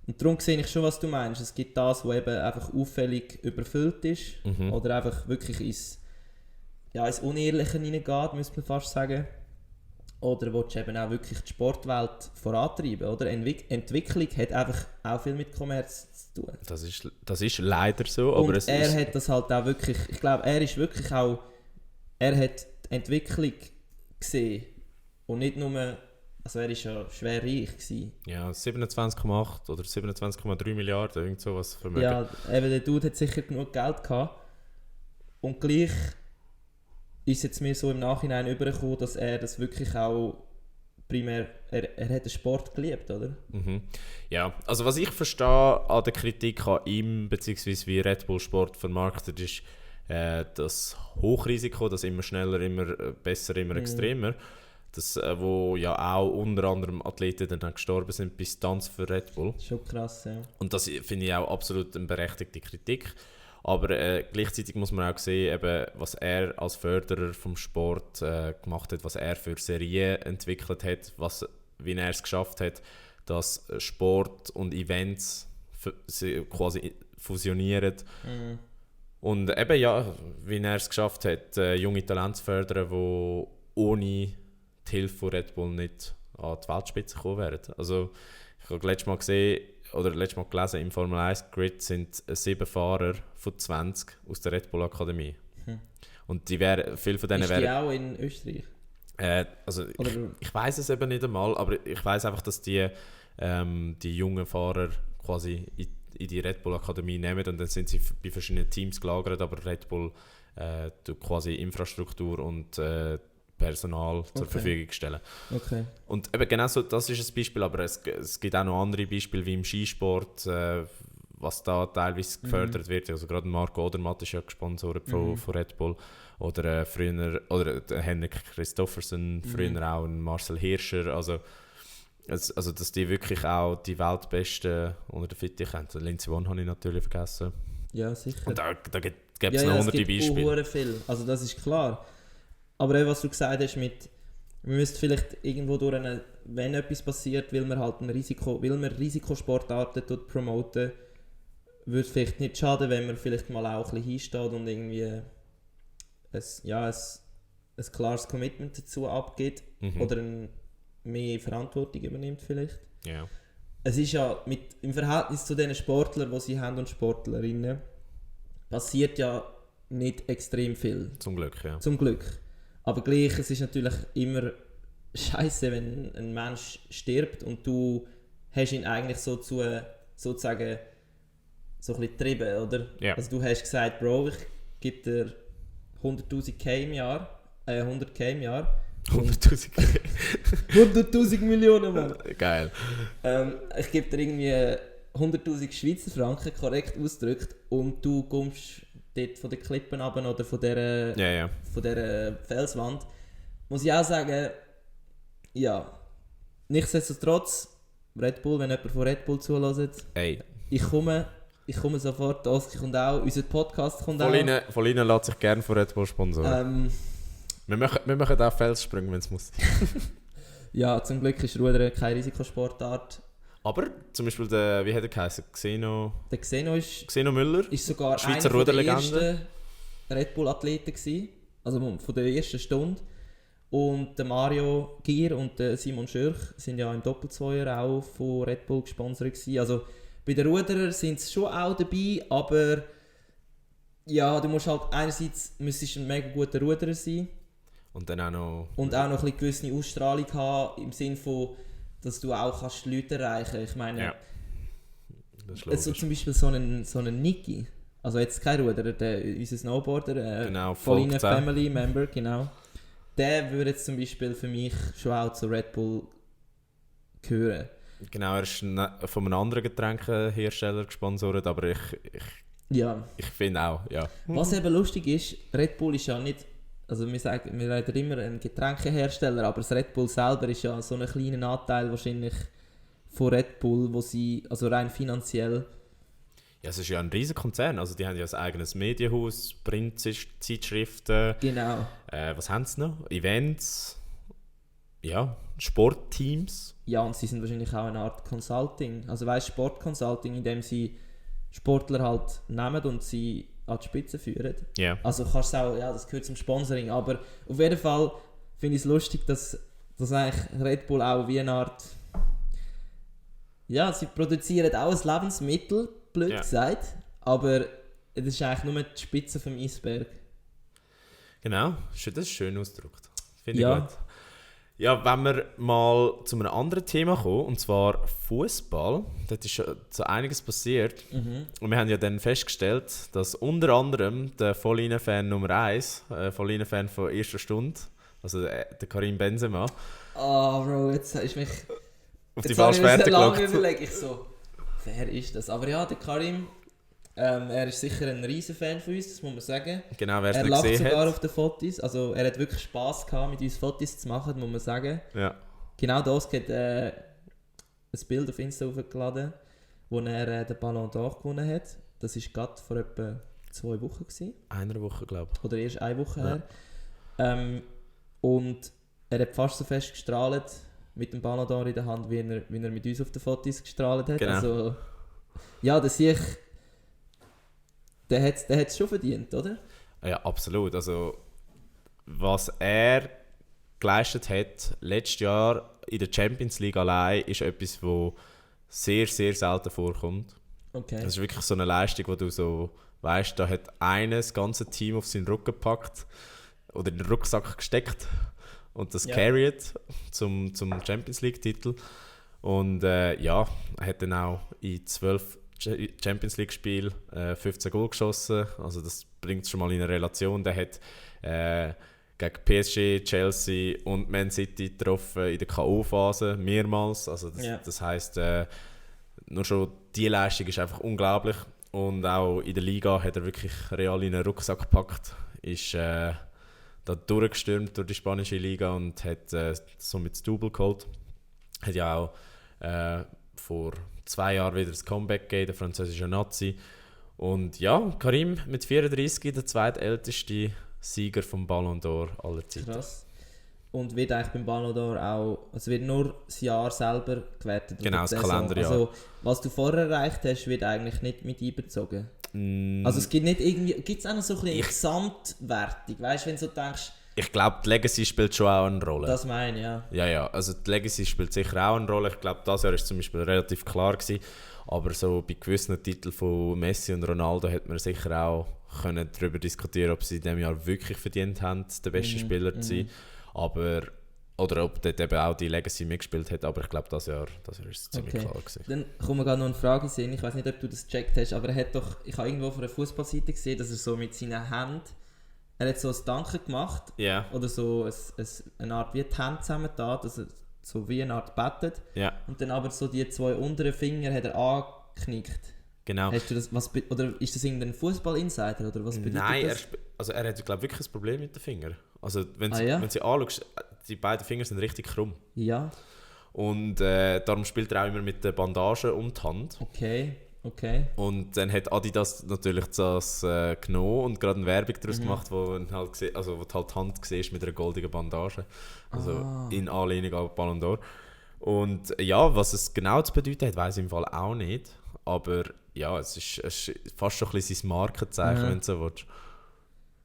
Und darum sehe ich schon, was du meinst. Es gibt das, was eben einfach auffällig überfüllt ist oder einfach wirklich ins Unehrliche hineingeht, müsste man fast sagen. Oder willst du eben auch wirklich die Sportwelt vorantreiben, oder? Entwicklung hat einfach auch viel mit Kommerz zu tun. Das ist leider so. Und aber er hat das halt auch wirklich, ich glaube, er hat die Entwicklung gesehen und nicht nur, also er war ja schwer reich gewesen. Ja, 27,8 oder 27,3 Milliarden, irgend sowas Vermögen. Ja, eben der Dude hat sicher genug Geld gehabt. Und gleich ist jetzt mir so im Nachhinein übergekommen, dass er das wirklich auch primär, er hat den Sport geliebt, oder? Ja, also was ich verstehe an der Kritik an ihm, beziehungsweise wie Red Bull Sport vermarktet, ist das Hochrisiko, das immer schneller, immer besser, immer extremer. Das, wo ja auch unter anderem Athleten dann gestorben sind bei Stunts für Red Bull. Schon krass, ja. Und das finde ich auch absolut eine berechtigte Kritik. Aber gleichzeitig muss man auch sehen, eben, was er als Förderer vom Sport gemacht hat, was er für Serien entwickelt hat, wie er es geschafft hat, dass Sport und Events quasi fusionieren. Mhm. Und eben ja, wie er es geschafft hat, junge Talente zu fördern, die ohne die Hilfe von Red Bull nicht an die Weltspitze gekommen wären. Also ich habe letztes Mal gelesen, im Formel 1 Grid sind 7 Fahrer von 20 aus der Red Bull Akademie. Und viele von denen wären... Ist die auch in Österreich? Ich weiß es eben nicht einmal, aber ich weiß einfach, dass die jungen Fahrer quasi in die Red Bull Akademie nehmen und dann sind sie bei verschiedenen Teams gelagert, aber Red Bull tut quasi Infrastruktur und Personal zur Verfügung stellen. Okay. Und eben genau so, das ist ein Beispiel, aber es gibt auch noch andere Beispiele wie im Skisport, was da teilweise gefördert wird. Also gerade Marco Odermatt ist ja gesponsert von Red Bull. Oder früher Henrik Christoffersen, früher auch Marcel Hirscher. Also, dass die wirklich auch die Weltbesten unter der Fitte kennen. Lindsey Vonn habe ich natürlich vergessen. Ja, sicher. Und da gibt es noch hunderte Beispiele. Es gibt viel. Also das ist klar. Aber was du gesagt hast mit, wir müssen vielleicht irgendwo durch wenn etwas passiert, weil man Risikosportarten promoten, würde es vielleicht nicht schaden, wenn man vielleicht mal auch ein bisschen hinsteht und irgendwie ein klares Commitment dazu abgibt oder mehr Verantwortung übernimmt vielleicht. Yeah. Es ist ja im Verhältnis zu den Sportlern, die sie haben und Sportlerinnen, passiert ja nicht extrem viel. Zum Glück, ja. Zum Glück. Aber gleich, es ist natürlich immer scheiße, wenn ein Mensch stirbt und du hast ihn eigentlich sozusagen so ein bisschen getrieben, oder? Yeah. Also du hast gesagt, Bro, ich gebe dir 100'000 K im Jahr, 100 K im Jahr. 100'000 K? 100'000 Millionen, Mann. Geil. Ich gebe dir irgendwie 100'000 Schweizer Franken, korrekt ausgedrückt, und du kommst dort von den Klippen runter oder von dieser Felswand. Muss ich auch sagen, ja, nichtsdestotrotz, Red Bull, wenn jemand von Red Bull zuhört, ich komme sofort, Oski kommt auch, unser Podcast kommt auch. Volina lässt sich gerne von Red Bull sponsoren. Wir machen auch Felssprünge, wenn es muss. Ja, zum Glück ist Rudern keine Risikosportart. Aber zum Beispiel wie hat er geheißen? Xeno Müller ist sogar Schweizer einer der ersten Red Bull-Athleten gewesen, also von der ersten Stunde. Und der Mario Gier und der Simon Schürch sind ja im Doppelzweier auch von Red Bull gesponsert gewesen. Also bei den Ruderern sind sie schon auch dabei, aber ja, du musst halt einerseits ein mega guter Ruderer sein. Und dann auch noch ein bisschen gewisse Ausstrahlung haben, im Sinne von, dass du auch kannst Leute erreichen kannst. Ich meine, also zum Beispiel so einen Niki, also jetzt kein Ruderer, unser Snowboarder, Pauline Family Member, genau. Der würde jetzt zum Beispiel für mich schon auch zu Red Bull gehören. Genau, er ist von einem anderen Getränkehersteller gesponsert, aber ich finde auch, ja. Was eben lustig ist, Red Bull ist ja nicht, also wir reden immer ein Getränkehersteller, aber das Red Bull selber ist ja so ein kleiner Anteil wahrscheinlich von Red Bull, wo sie, also rein finanziell... Ja, es ist ja ein riesiger Konzern, also die haben ja ein eigenes Medienhaus, Printzeitschriften. Genau. Was haben sie noch? Events, ja, Sportteams. Ja, und sie sind wahrscheinlich auch eine Art Consulting, also Sportconsulting, in dem sie Sportler halt nehmen und sie an die Spitze führen. Yeah. Also kannst du auch, ja, das gehört zum Sponsoring, aber auf jeden Fall finde ich es lustig, dass eigentlich Red Bull auch wie eine Art, ja, sie produzieren auch ein Lebensmittel, blöd gesagt, aber es ist eigentlich nur die Spitze vom Eisberg. Genau, das ist schön ausgedrückt. Finde ich gut. Ja, wenn wir mal zu einem anderen Thema kommen, und zwar Fußball, dort ist schon so einiges passiert. Und wir haben ja dann festgestellt, dass unter anderem der Volline-Fan Nummer 1, Volline-Fan von erster Stunde, also der Karim Benzema. Oh Bro, jetzt ist mich auf die falsche Fährte gelockt. Überlege ich so, wer ist das? Aber ja, der Karim, er ist sicher ein riesen Fan von uns, das muss man sagen. Genau, wer es nicht gesehen hat. Er lacht sogar auf den Fotos, also er hat wirklich Spass gehabt, mit uns Fotos zu machen, muss man sagen. Ja. Genau das hat ein Bild auf Insta hochgeladen, wo er den Ballon d'Or gewonnen hat. Das ist gerade vor etwa 2 Wochen gewesen. Einer Woche, glaube ich. Oder erst 1 Woche her. Und er hat fast so fest gestrahlt mit dem Ballon d'Or in der Hand, wie er mit uns auf den Fotos gestrahlt hat. Genau. Also, ja, der hat es schon verdient, oder? Ja, absolut. Also, was er geleistet hat letztes Jahr in der Champions League allein, ist etwas, das sehr, sehr selten vorkommt. Okay. Das ist wirklich so eine Leistung, wo du so weißt, da hat einer das ganze Team auf seinen Rücken gepackt oder in den Rucksack gesteckt und das carried zum Champions League-Titel. Und er hat dann auch in 12 Champions League-Spielen 15 Goal geschossen. Also das bringt es schon mal in eine Relation. Der hat gegen PSG, Chelsea und Man City getroffen in der K.O.-Phase mehrmals. Also das heisst, nur schon die Leistung ist einfach unglaublich. Und auch in der Liga hat er wirklich real in einen Rucksack gepackt. Ist da durchgestürmt durch die spanische Liga und hat somit das Double geholt. Hat ja auch vor 2 Jahren wieder das Comeback gegeben, der französische Nazi. Und ja, Karim mit 34, der zweitälteste Sieger vom Ballon d'Or aller Zeiten. Krass. Und wird eigentlich beim Ballon d'Or auch, also wird nur das Jahr selber gewertet? Genau, das Kalenderjahr. Also was du vorher erreicht hast, wird eigentlich nicht mit einbezogen? Also es gibt nicht irgendwie, gibt es auch noch so ein bisschen eine Gesamtwertung, weißt du, wenn du so denkst... Ich glaube, die Legacy spielt schon auch eine Rolle. Das meine ich, ja. Ja, also die Legacy spielt sicher auch eine Rolle. Ich glaube, das Jahr war zum Beispiel relativ klar gewesen. Aber so bei gewissen Titeln von Messi und Ronaldo hat man sicher auch können darüber diskutieren, ob sie in diesem Jahr wirklich verdient haben, der beste Spieler zu sein. Oder ob dort eben auch die Legacy mitgespielt hat. Aber ich glaube, das Jahr ist es ziemlich klar gewesen. Dann kommt mir gerade noch eine Frage sehen. Ich weiß nicht, ob du das gecheckt hast, aber ich habe irgendwo von einer Fußballseite gesehen, dass er so mit seinen Händen, er hat so ein Danken gemacht, oder so eine Art wie die Hände zusammengetan, dass er so wie eine Art bettet. Und dann aber so die 2 unteren Finger hat er angeknickt. Genau. Hast du das, oder ist das irgendein Fußball-Insider oder was bedeutet Nein, das? er hat, glaube ich, wirklich ein Problem mit den Fingern. Also wenn sie anschaust, die beiden Finger sind richtig krumm. Ja. Und darum spielt er auch immer mit der Bandage um die Hand. Okay. Und dann hat Adidas natürlich das genommen und gerade eine Werbung daraus gemacht, wo du halt die Hand siehst mit einer goldenen Bandage. Also in Anlehnung an Ballon d'Or. Und ja, was es genau zu bedeuten hat, weiss ich im Fall auch nicht. Aber ja, es ist fast schon ein bisschen sein Markenzeichen, wenn du so willst.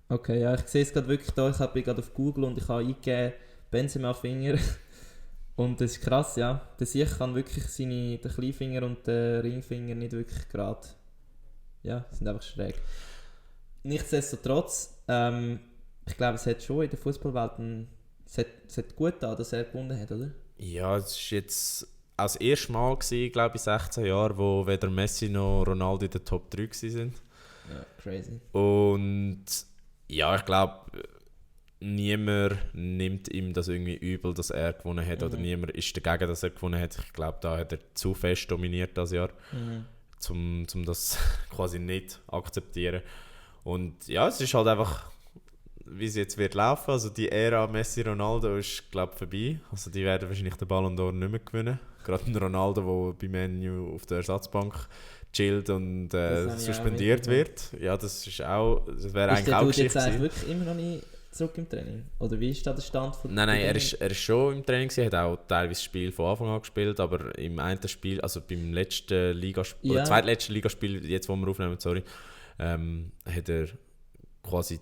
Okay, ja, ich sehe es gerade wirklich da. Ich bin gerade auf Google und ich habe eingegeben Benzema-Finger. Und das ist krass, ja. Der Sieg kann wirklich den Kleinfinger und den Ringfinger nicht wirklich gerade... Ja, sind einfach schräg. Nichtsdestotrotz, ich glaube, es hat schon in der Fußballwelt es hat gut getan, dass er gewonnen hat, oder? Ja, es war jetzt auch das erste Mal, glaube ich, 16 Jahre, wo weder Messi noch Ronaldo in der Top 3 waren. Ja, crazy. Und ja, ich glaube... Niemand nimmt ihm das irgendwie übel, dass er gewonnen hat, oder niemand ist dagegen, dass er gewonnen hat. Ich glaube, da hat er zu fest dominiert das Jahr, um das quasi nicht zu akzeptieren. Und ja, es ist halt einfach, wie es jetzt wird laufen. Also die Ära Messi-Ronaldo ist, glaube ich, vorbei. Also die werden wahrscheinlich den Ballon d'Or nicht mehr gewinnen. Gerade ein Ronaldo, der bei Man U auf der Ersatzbank chillt und suspendiert wird. Ja, das wäre eigentlich auch Geschichte. Ist der jetzt wirklich immer noch nicht zurück im Training? Oder wie ist da der Stand von... Nein, er ist schon im Training gewesen, hat auch teilweise das Spiel von Anfang an gespielt, aber im einen Spiel, also beim letzten Ligaspiel, oder zweitletzten Ligaspiel, jetzt wo wir aufnehmen, hat er quasi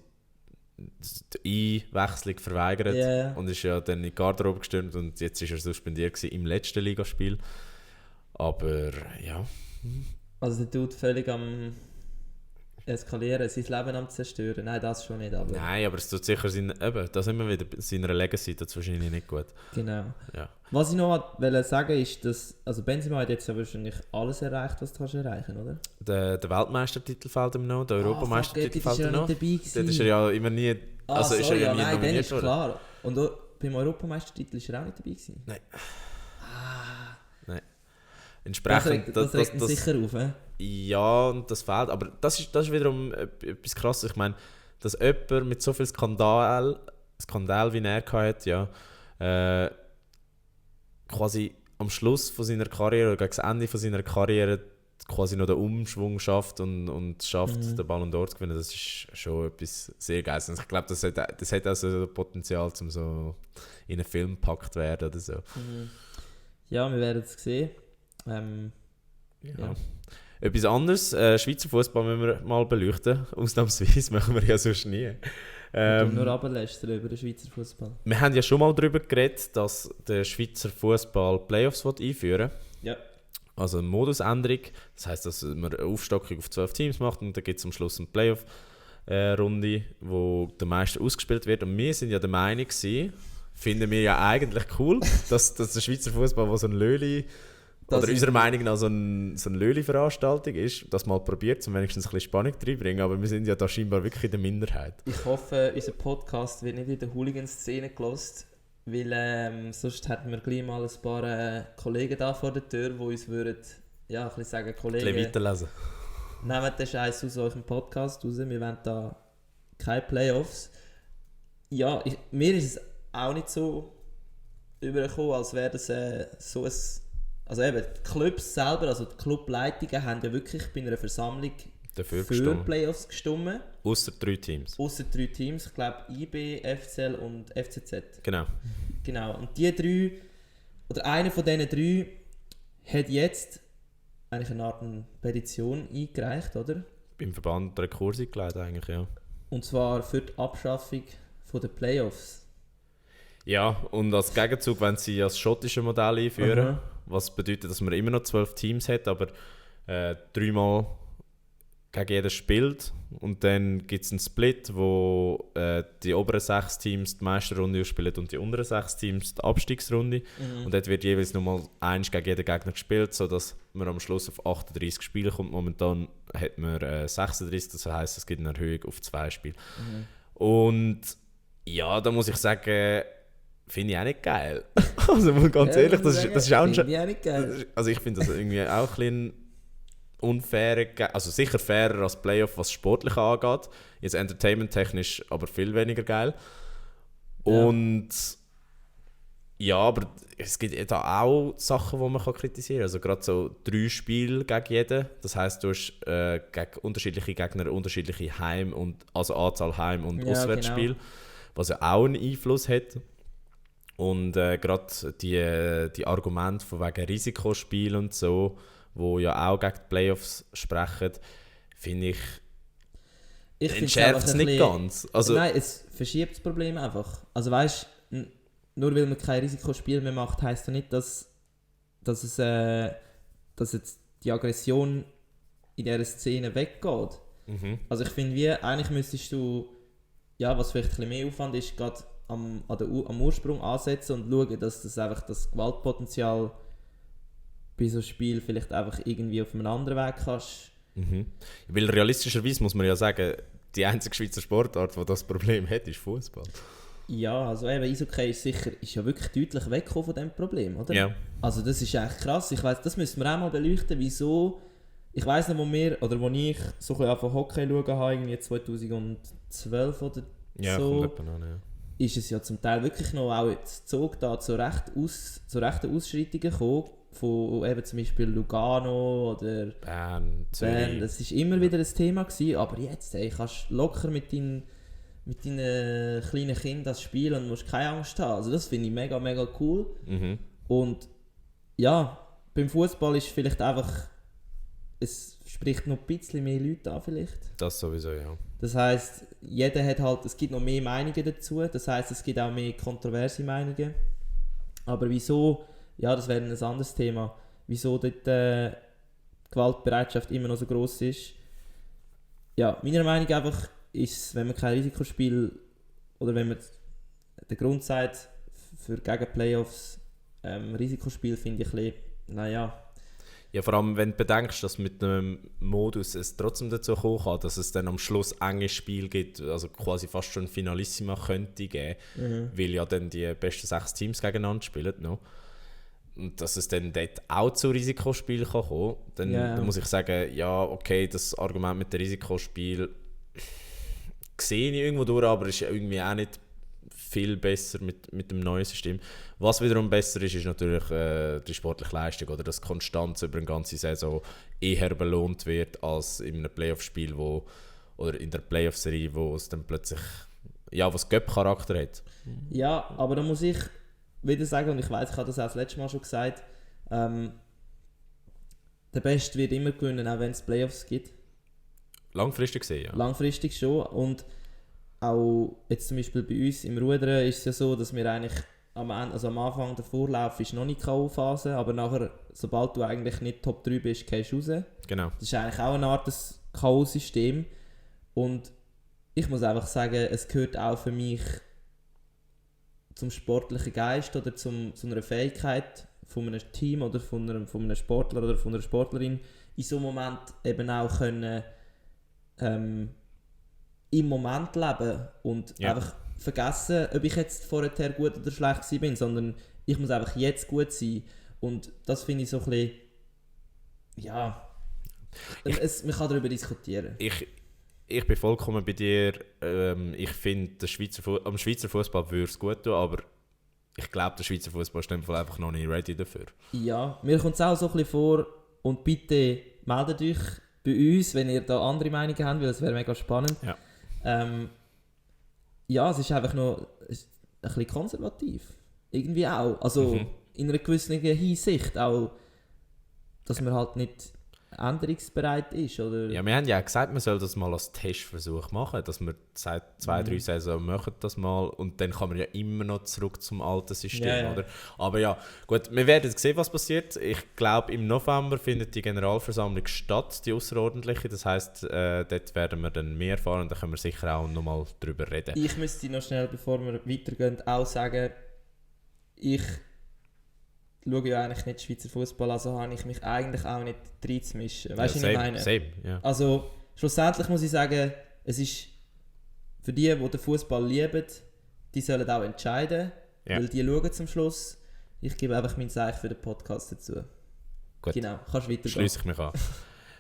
die Einwechslung verweigert und ist ja dann in die Garderobe gestürmt und jetzt ist er suspendiert gewesen im letzten Ligaspiel. Aber ja. Also der tut völlig am eskalieren, sein Leben am zerstören. Nein, das schon nicht. Aber nein, aber es tut sicher da sind wir wieder seiner Legacy, das ist wahrscheinlich nicht gut. Genau. Ja. Was ich noch wollte sagen ist, dass also Benzema hat jetzt ja wahrscheinlich alles erreicht, was du kannst erreichen, oder? Der Weltmeistertitel fällt ihm noch, der Europameistertitel fällt ihm noch. Dort ist er ja immer nie, ist er ja nie nominiert dann ist klar. Und auch beim Europameistertitel ist er auch nicht dabei gewesen? Nein. Nein. Entsprechend, das regt ihn sicher auf, Ja, und das fehlt. Aber das ist wiederum etwas Krasses. Ich meine, dass jemand mit so viel Skandal wie er hatte, quasi am Schluss von seiner Karriere oder gegen das Ende von seiner Karriere quasi noch den Umschwung schafft und schafft, den Ballon d'Or zu gewinnen, das ist schon etwas sehr Geiles. Ich glaube, das hat auch so Potenzial, um so in einen Film gepackt zu werden oder so. Ja, wir werden es sehen. Ja. Etwas anderes, Schweizer Fußball müssen wir mal beleuchten. Ausnahmsweise machen wir ja sonst nie. Nur runterlästern über den Schweizer Fußball. Wir haben ja schon mal darüber geredet, dass der Schweizer Fußball Playoffs einführen will. Ja. Also eine Modusänderung. Das heisst, dass man eine Aufstockung auf 12 Teams macht und dann gibt es am Schluss eine Playoff-Runde, wo der Meister ausgespielt wird. Und wir sind ja der Meinung gewesen, finden wir ja eigentlich cool, dass der Schweizer Fußball, wo so ein Löli, oder unserer Meinung nach so eine Löli-Veranstaltung ist, das mal probiert, um wenigstens ein bisschen Spannung reinbringen. Aber wir sind ja da scheinbar wirklich in der Minderheit. Ich hoffe, unser Podcast wird nicht in der Hooligan-Szene gelost, weil sonst hätten wir gleich mal ein paar Kollegen da vor der Tür, die uns würden, ja, ein bisschen sagen, Kollegen, ein bisschen weiterlesen. Nehmt den Scheiß aus eurem Podcast raus, wir wollen da keine Playoffs. Ja, mir ist es auch nicht so übergekommen, als wäre das so ein... Also eben, die Clubs selber, also die Clubleitungen haben ja wirklich bei einer Versammlung dafür für Playoffs gestimmt. Ausser 3 Teams. Ausser 3 Teams, ich glaube IB, FCL und FCZ. Genau. Und die 3, oder einer von diesen 3 hat jetzt eigentlich eine Art Petition eingereicht, oder? Beim Verband Rekurs eingeleitet eigentlich, ja. Und zwar für die Abschaffung der Playoffs. Ja, und als Gegenzug wollen sie das schottische Modell einführen, was bedeutet, dass man immer noch 12 Teams hat, aber 3-mal gegen jeden spielt. Und dann gibt es einen Split, wo die oberen 6 Teams die Meisterrunde spielen und die unteren 6 Teams die Abstiegsrunde. Und dort wird jeweils nochmal 1 gegen jeden Gegner gespielt, sodass man am Schluss auf 38 Spiele kommt. Momentan hat man 36, das heisst, es gibt eine Erhöhung auf 2 Spiele. Und ja, da muss ich sagen, finde ich auch nicht geil. Also ganz ehrlich, das ist auch nicht geil. Also ich finde das irgendwie auch ein bisschen unfair, also sicher fairer als Playoff, was sportlich angeht. Jetzt entertainment-technisch aber viel weniger geil. Und ja, aber es gibt da auch Sachen, die man kritisieren kann. Also gerade so 3 Spiele gegen jeden. Das heisst, du hast gegen unterschiedliche Gegner unterschiedliche also Anzahl Heim- und Auswärtsspiele, was ja auch einen Einfluss hat. Und gerade die Argumente von wegen Risikospiel und so, wo ja auch gegen die Playoffs sprechen, finde ich entschärft es nicht ganz. Also, nein, es verschiebt das Problem einfach. Also weißt, nur weil man kein Risikospiel mehr macht, heisst ja nicht, dass jetzt die Aggression in dieser Szene weggeht. Also ich finde, eigentlich müsstest du, ja, was vielleicht ein bisschen mehr Aufwand ist, gerade am Ursprung ansetzen und schauen, dass das einfach das Gewaltpotenzial bei so einem Spiel vielleicht einfach irgendwie auf einem anderen Weg kannst. Weil realistischerweise muss man ja sagen, die einzige Schweizer Sportart, die das Problem hat, ist Fußball. Ja, also eben Eishockey ist ja wirklich deutlich weggekommen von diesem Problem, oder? Ja. Also das ist echt krass. Ich weiss, das müssen wir auch mal beleuchten, wieso. Ich weiss nicht, wo ich so ein bisschen Hockey schauen habe, irgendwie 2012 oder so. Kommt an, ja. Ist es ja zum Teil wirklich noch auch jetzt Zug da zu rechten Ausschreitungen gekommen, von eben zum Beispiel Lugano oder Bern, Zürich. Das war immer wieder ein Thema gewesen, aber jetzt kannst du locker mit deinen kleinen Kindern das spielen und musst keine Angst haben. Also das finde ich mega, mega cool. Und ja, beim Fußball ist vielleicht einfach, es spricht noch ein bisschen mehr Leute an vielleicht. Das sowieso, ja. Das heisst, jeder hat halt, es gibt noch mehr Meinungen dazu, das heisst, es gibt auch mehr kontroverse Meinungen. Aber wieso, ja, das wäre ein anderes Thema, wieso dort die Gewaltbereitschaft immer noch so gross ist. Ja, meiner Meinung nach einfach ist, wenn man kein Risikospiel oder wenn man den Grund sagt, für gegen Playoffs Risikospiel, finde ich ein bisschen, naja. Ja, vor allem, wenn du bedenkst, dass mit einem Modus es trotzdem dazu kommen kann, dass es dann am Schluss enges Spiel gibt, also quasi fast schon Finalissima könnte geben, weil ja dann die besten 6 Teams gegeneinander spielen noch. Und dass es dann dort auch zu Risikospielen kann kommen, dann muss ich sagen, ja, okay, das Argument mit dem Risikospiel sehe ich irgendwo durch, aber ist irgendwie auch nicht viel besser mit dem neuen System. Was wiederum besser ist natürlich die sportliche Leistung oder dass Konstanz über eine ganze Saison eher belohnt wird als in einem Playoff-Spiel oder in der Playoff-Serie, wo es dann plötzlich was Cup-Charakter hat. Ja, aber da muss ich wieder sagen, und ich weiss, ich habe das auch das letzte Mal schon gesagt, der Beste wird immer gewinnen, auch wenn es Playoffs gibt. Langfristig gesehen, ja. Langfristig schon. Und auch jetzt zum Beispiel bei uns im Rudern ist es ja so, dass wir eigentlich am Anfang der Vorlauf ist noch nicht K.O.-Phase, aber nachher, sobald du eigentlich nicht Top 3 bist, gehst du raus. Genau. Das ist eigentlich auch eine Art K.O.-System. Und ich muss einfach sagen, es gehört auch für mich zum sportlichen Geist oder zu einer Fähigkeit von einem Team oder von einem Sportler oder von einer Sportlerin in so einem Moment eben auch können im Moment leben und einfach vergessen, ob ich jetzt vorher gut oder schlecht bin, sondern ich muss einfach jetzt gut sein. Und das finde ich so ein bisschen, man kann darüber diskutieren. Ich bin vollkommen bei dir. Ich finde, am Schweizer Fußball würde es gut tun, aber ich glaube, der Schweizer Fußball ist in dem Fall einfach noch nicht ready dafür. Ja, mir kommt es auch so ein bisschen vor, und bitte meldet euch bei uns, wenn ihr da andere Meinungen habt, weil das wäre mega spannend. Es ist einfach noch ein bisschen konservativ. Irgendwie auch. Also in einer gewissen Hinsicht auch, dass man halt nicht änderungsbereit ist, oder? Ja, wir haben ja auch gesagt, man soll das mal als Testversuch machen, dass wir seit 2-3 Saisonen machen das mal und dann kann man ja immer noch zurück zum alten System, oder? Aber ja, gut, wir werden sehen, was passiert. Ich glaube, im November findet die Generalversammlung statt, die außerordentliche. Das heisst, dort werden wir dann mehr erfahren und da können wir sicher auch noch mal drüber reden. Ich müsste noch schnell, bevor wir weitergehen, auch sagen, ich schaue ja eigentlich nicht Schweizer Fußball, also habe ich mich eigentlich auch nicht reinzumischen. Weißt du, was ich meine? Same, yeah. Also schlussendlich muss ich sagen, es ist für die den Fußball lieben, die sollen auch entscheiden, weil die schauen zum Schluss. Ich gebe einfach mein Zeichen für den Podcast dazu. Gut. Genau, kannst weitergehen. Schließe ich mich an.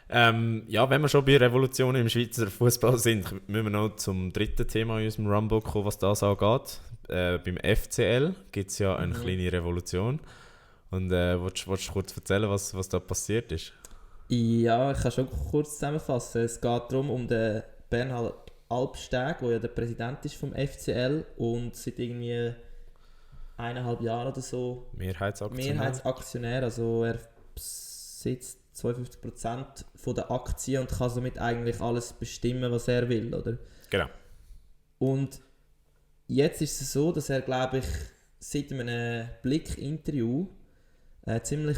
Wenn wir schon bei Revolutionen im Schweizer Fußball sind, müssen wir noch zum dritten Thema in unserem Rumble kommen, was das angeht. Beim FCL gibt es ja eine kleine Revolution. Und willst du kurz erzählen, was da passiert ist? Ja, ich kann schon kurz zusammenfassen. Es geht darum, um den Bernhard Albsteg, der ja der Präsident ist vom FCL und seit irgendwie 1,5 Jahren oder so Mehrheitsaktionär. Also er besitzt 52% von der Aktien und kann somit eigentlich alles bestimmen, was er will, oder? Genau. Und jetzt ist es so, dass er, glaube ich, seit einem Blick-Interview ziemlich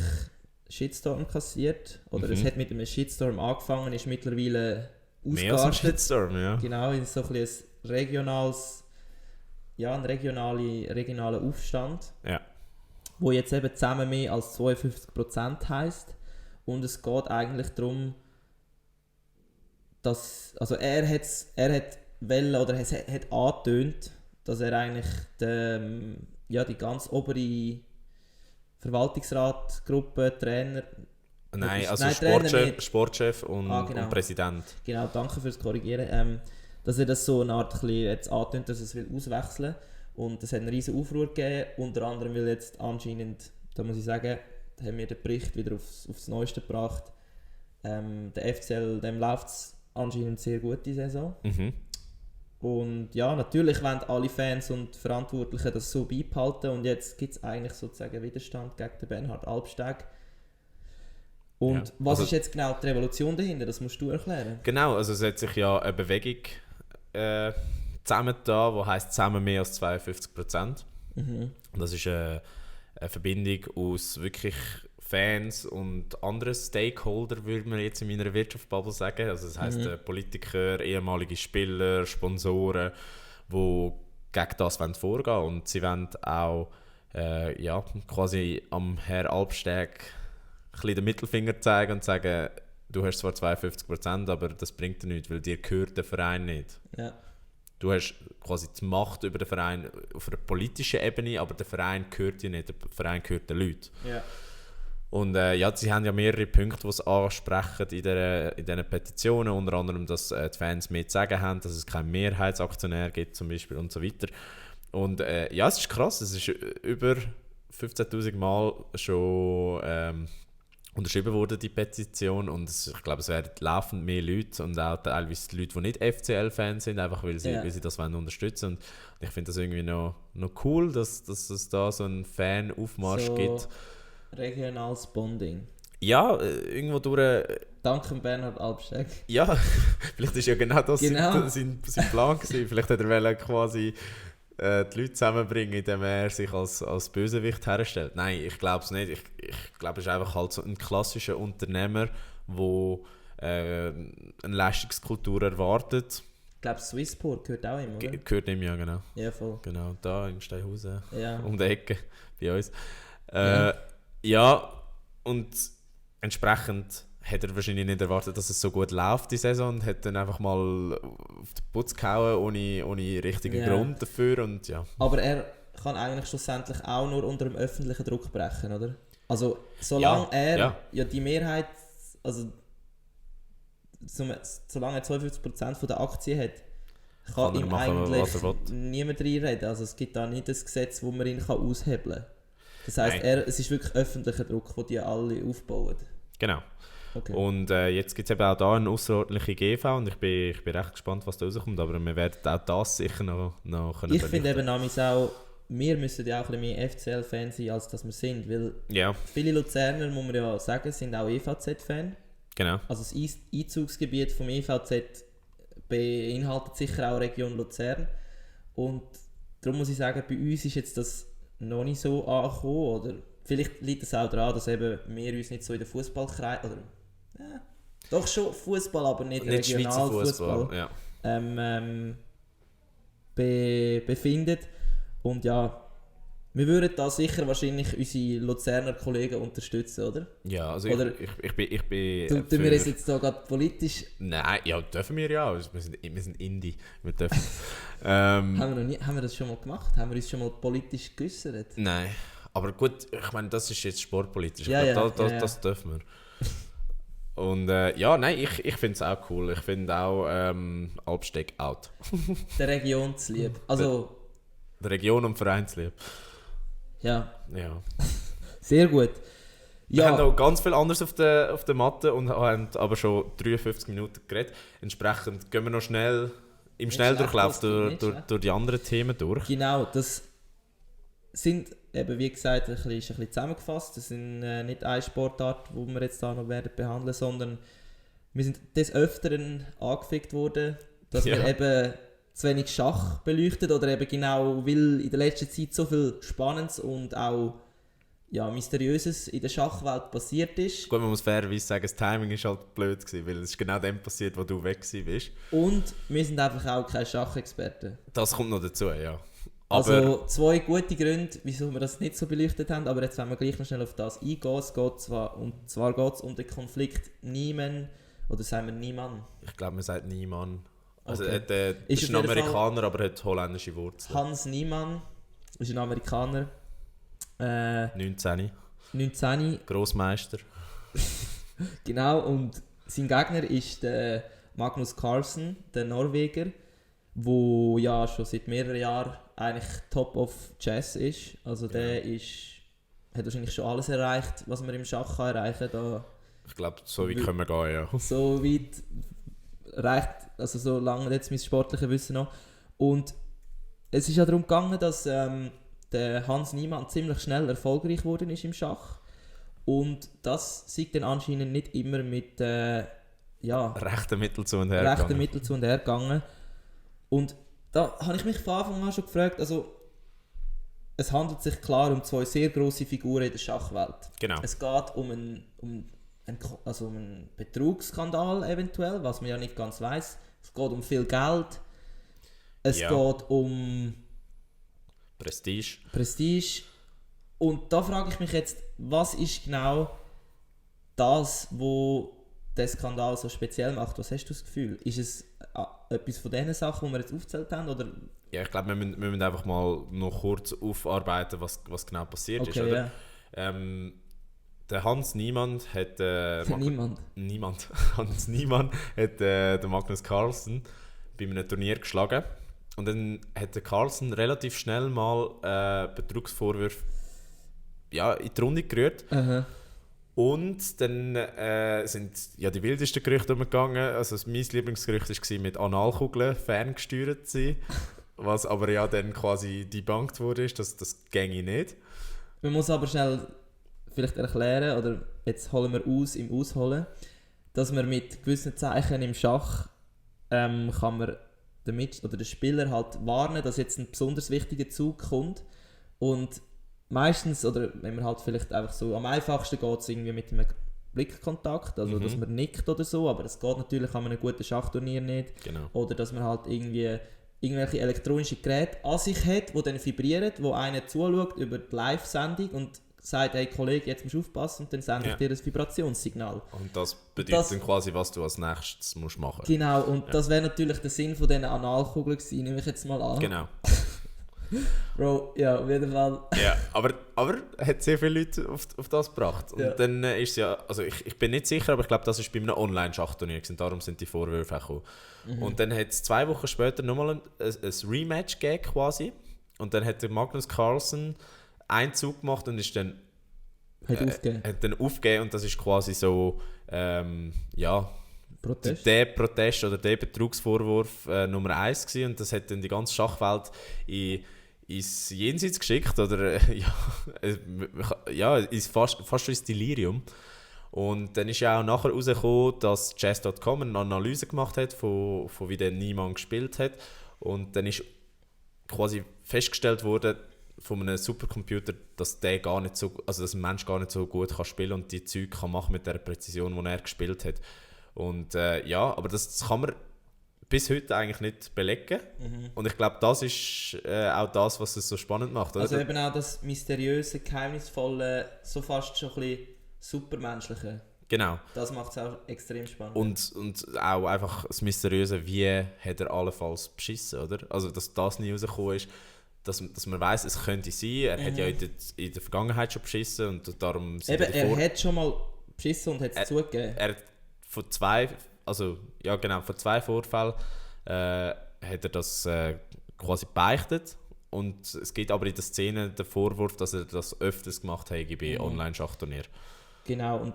Shitstorm kassiert. Oder es hat mit einem Shitstorm angefangen, ist mittlerweile ausgeartet. Mehr als ein Shitstorm, ja. Genau, in so ein regionaler Aufstand. Ja. Wo jetzt eben zusammen mehr als 52% heisst. Und es geht eigentlich darum, dass, also er hat angetönt, dass er eigentlich die ganz obere Verwaltungsratgruppe, Trainer... Sportchef und Präsident. Genau, danke fürs Korrigieren. Dass er das so eine Art jetzt antönt, dass er es auswechseln will. Und es hat einen riesen Aufruhr gegeben. Unter anderem will jetzt anscheinend, da muss ich sagen, haben wir den Bericht wieder aufs Neueste gebracht. Der FCL, dem läuft es anscheinend sehr gut die Saison. Und ja, natürlich wollen alle Fans und Verantwortlichen das so beibehalten und jetzt gibt es eigentlich sozusagen Widerstand gegen den Bernhard Albsteg. Und was ist jetzt genau die Revolution dahinter? Das musst du erklären. Genau, also es hat sich ja eine Bewegung zusammengetan, die heisst «Zusammen mehr als 52%». Das ist eine Verbindung aus wirklich Fans und anderen Stakeholder, würde man jetzt in meiner Wirtschaftsbubble sagen. Also das heisst Politiker, ehemalige Spieler, Sponsoren, die gegen das vorgehen wollen. Und sie wollen auch quasi am Herrn Albsteg ein bisschen den Mittelfinger zeigen und sagen, du hast zwar 52%, aber das bringt dir nichts, weil dir gehört der Verein nicht. Ja. Du hast quasi die Macht über den Verein auf einer politischen Ebene, aber der Verein gehört dir nicht, der Verein gehört den Leuten. Ja. Und sie haben ja mehrere Punkte, die sie ansprechen in diesen Petitionen, unter anderem, dass die Fans mehr zu sagen haben, dass es keinen Mehrheitsaktionär gibt zum Beispiel und so weiter. Und ja, es ist krass, es ist über 15'000 Mal schon unterschrieben worden, die Petition, und ich glaube, es werden laufend mehr Leute und auch teilweise die Leute, die nicht FCL-Fans sind, einfach weil sie das wollen unterstützen. Und ich finde das irgendwie noch cool, dass es da so einen Fan-Aufmarsch gibt. Regionales Bonding. Ja, irgendwo durch... Dank Bernhard Albsteg. Ja, vielleicht ist ja genau das sein Plan gewesen. Vielleicht hat er quasi die Leute zusammenbringen, indem er sich als Bösewicht herstellt. Nein, ich glaube es nicht. Ich glaube, er ist einfach halt so ein klassischer Unternehmer, der eine Leistungskultur erwartet. Ich glaube, Swissport gehört auch ihm, oder? Gehört ihm, ja, genau. Ja, voll. Genau, da in Steinhausen, ja. Um die Ecke bei uns. Ja, und entsprechend hat er wahrscheinlich nicht erwartet, dass es so gut läuft die Saison, und hat dann einfach mal auf den Putz gehauen, ohne richtigen Grund dafür. Und, ja. Aber er kann eigentlich schlussendlich auch nur unter dem öffentlichen Druck brechen, oder? Also solange er die Mehrheit, also solange er 52% der Aktien hat, kann ihm machen, eigentlich niemand reinreden. Also es gibt da nicht ein Gesetz, wo man ihn aushebeln kann. Das heisst, es ist wirklich öffentlicher Druck, den die alle aufbauen. Genau. Okay. Und jetzt gibt es eben auch da eine außerordentliche GV, und ich bin recht gespannt, was da rauskommt, aber wir werden auch das sicher noch können. Ich finde eben auch, wir müssen ja auch ein bisschen mehr FCL-Fans sein, als dass wir sind, weil viele Luzerner, muss man ja sagen, sind auch EVZ-Fan. Genau. Also das Einzugsgebiet vom EVZ beinhaltet sicher auch Region Luzern, und darum muss ich sagen, bei uns ist jetzt das noch nicht so angekommen, oder vielleicht liegt es auch daran, dass eben wir uns nicht so in den Fußballkreis, oder doch schon Fußball, aber nicht regional Fußball befindet. Und ja, wir würden da sicher wahrscheinlich unsere Luzerner Kollegen unterstützen, oder? Ja, also oder ich bin tun wir es jetzt da gerade politisch? Nein, ja, dürfen wir ja. Wir sind Indie. Wir dürfen. Haben wir das schon mal gemacht? Haben wir uns schon mal politisch geäußert? Nein. Aber gut, ich meine, das ist jetzt sportpolitisch. Das dürfen wir. Und ich finde es auch cool. Ich finde auch Albsteg out. Der Region zu lieb. Also, der Region und Vereinslieb. Ja. Ja. Sehr gut. Wir haben noch ganz viel anderes auf der Matte und haben aber schon 53 Minuten geredet. Entsprechend gehen wir noch schnell im Schnelldurchlauf durch die anderen Themen durch. Genau, das sind eben, wie gesagt, ein bisschen zusammengefasst. Das sind nicht eine Sportart, die wir jetzt da noch werden behandeln, sondern wir sind des Öfteren angefickt worden, dass wir eben zu wenig Schach beleuchtet, oder eben genau, weil in der letzten Zeit so viel Spannendes und auch Mysteriöses in der Schachwelt passiert ist. Gut, man muss fairerweise sagen, das Timing war halt blöd gewesen, weil es ist genau dem passiert, wo du weg bist. Und wir sind einfach auch keine Schachexperten. Das kommt noch dazu, ja. Also 2 gute Gründe, wieso wir das nicht so beleuchtet haben, aber jetzt wollen wir gleich noch schnell auf das eingehen. Es geht zwar geht es um den Konflikt Niemann, oder sagen wir Niemann? Ich glaube, man sagt Niemann. Also okay. Ist ein Amerikaner, aber hat holländische Wurzeln. Hans Niemann ist ein Amerikaner. 19. Grossmeister. Genau, und sein Gegner ist der Magnus Carlsen, der Norweger, der ja schon seit mehreren Jahren eigentlich Top of Chess ist. Also der hat wahrscheinlich schon alles erreicht, was man im Schach kann erreichen kann. Ich glaube, so weit können wir gehen, ja. So weit reicht, also so lange jetzt mein sportliches Wissen noch. Und es ist ja darum gegangen, dass der Hans Niemann ziemlich schnell erfolgreich geworden ist im Schach. Und das sieht dann anscheinend nicht immer mit rechten Mitteln zu und her gegangen. Und da habe ich mich von Anfang an schon gefragt, also es handelt sich klar um 2 sehr grosse Figuren in der Schachwelt. Genau. Es geht um einen Betrugsskandal eventuell, was man ja nicht ganz weiss. Es geht um viel Geld. Es geht um Prestige. Und da frage ich mich jetzt, was ist genau das, was den Skandal so speziell macht? Was hast du das Gefühl? Ist es etwas von diesen Sachen, die wir jetzt aufgezählt haben? Oder? Ja, ich glaube, wir müssen einfach mal noch kurz aufarbeiten, was genau passiert ist. Oder? Ja. Der Hans Niemann hat... Hans Niemann hat den Magnus Carlsen bei einem Turnier geschlagen. Und dann hat der Carlsen relativ schnell mal Betrugsvorwürfe in die Runde gerührt. Aha. Und dann sind die wildesten Gerüchte umgegangen. Also mein Lieblingsgerücht war, mit Analkugeln ferngesteuert zu sein. Was aber ja dann quasi debunked wurde, das ginge nicht. Man muss aber schnell vielleicht erklären, oder jetzt holen wir im Ausholen, dass man mit gewissen Zeichen im Schach kann man den Spieler halt warnen, dass jetzt ein besonders wichtiger Zug kommt. Und meistens, oder wenn man halt vielleicht einfach so, am einfachsten geht es irgendwie mit einem Blickkontakt, also dass man nickt oder so, aber das geht natürlich an einem guten Schachturnier nicht. Genau. Oder dass man halt irgendwelche elektronischen Geräte an sich hat, die dann vibrieren, wo einer zuschaut über die Live-Sendung und sagt, hey Kollege, jetzt musst du aufpassen, und dann sende ich dir ein Vibrationssignal. Und das bedeutet dann quasi, was du als nächstes musst machen. Genau, und das wäre natürlich der Sinn von diesen Analkugeln gewesen, nehme ich jetzt mal an. Genau. Bro, ja, auf jeden Fall. Ja, aber hat sehr viele Leute auf das gebracht. Und dann ist es ja, also ich bin nicht sicher, aber ich glaube, das war bei einem Online-Schachturnier gewesen, darum sind die Vorwürfe auch gekommen. Und dann hat es 2 Wochen später nochmal ein Rematch gegeben quasi. Und dann hat der Magnus Carlsen einen Zug gemacht und ist dann hat dann aufgegeben, und das ist quasi so Protest. Der Protest oder der Betrugsvorwurf Nummer 1 gewesen, und das hat dann die ganze Schachwelt ins Jenseits geschickt, oder fast schon ins Delirium. Und dann ist ja auch nachher herausgekommen, dass Chess.com eine Analyse gemacht hat, von wie der Niemann gespielt hat. Und dann ist quasi festgestellt worden von einem Supercomputer, dass dass ein Mensch gar nicht so gut kann spielen und die Zeug kann machen mit der Präzision, die er gespielt hat. Und aber das kann man bis heute eigentlich nicht belegen. Und ich glaube, das ist auch das, was es so spannend macht. Oder? Also eben auch das mysteriöse, geheimnisvolle, so fast schon ein bisschen supermenschliche. Genau. Das macht es auch extrem spannend. Und auch einfach das Mysteriöse, wie hat er allenfalls beschissen, oder? Also, dass das nie rausgekommen ist, dass man weiss, es könnte sein. Er hat ja in der Vergangenheit schon beschissen und darum... Er hat schon mal beschissen und hat es zugegeben. Er hat von 2 Vorfällen hat er das quasi beichtet. Und es gibt aber in der Szene den Vorwurf, dass er das öfters gemacht hat bei Online-Schachturnieren. Genau, und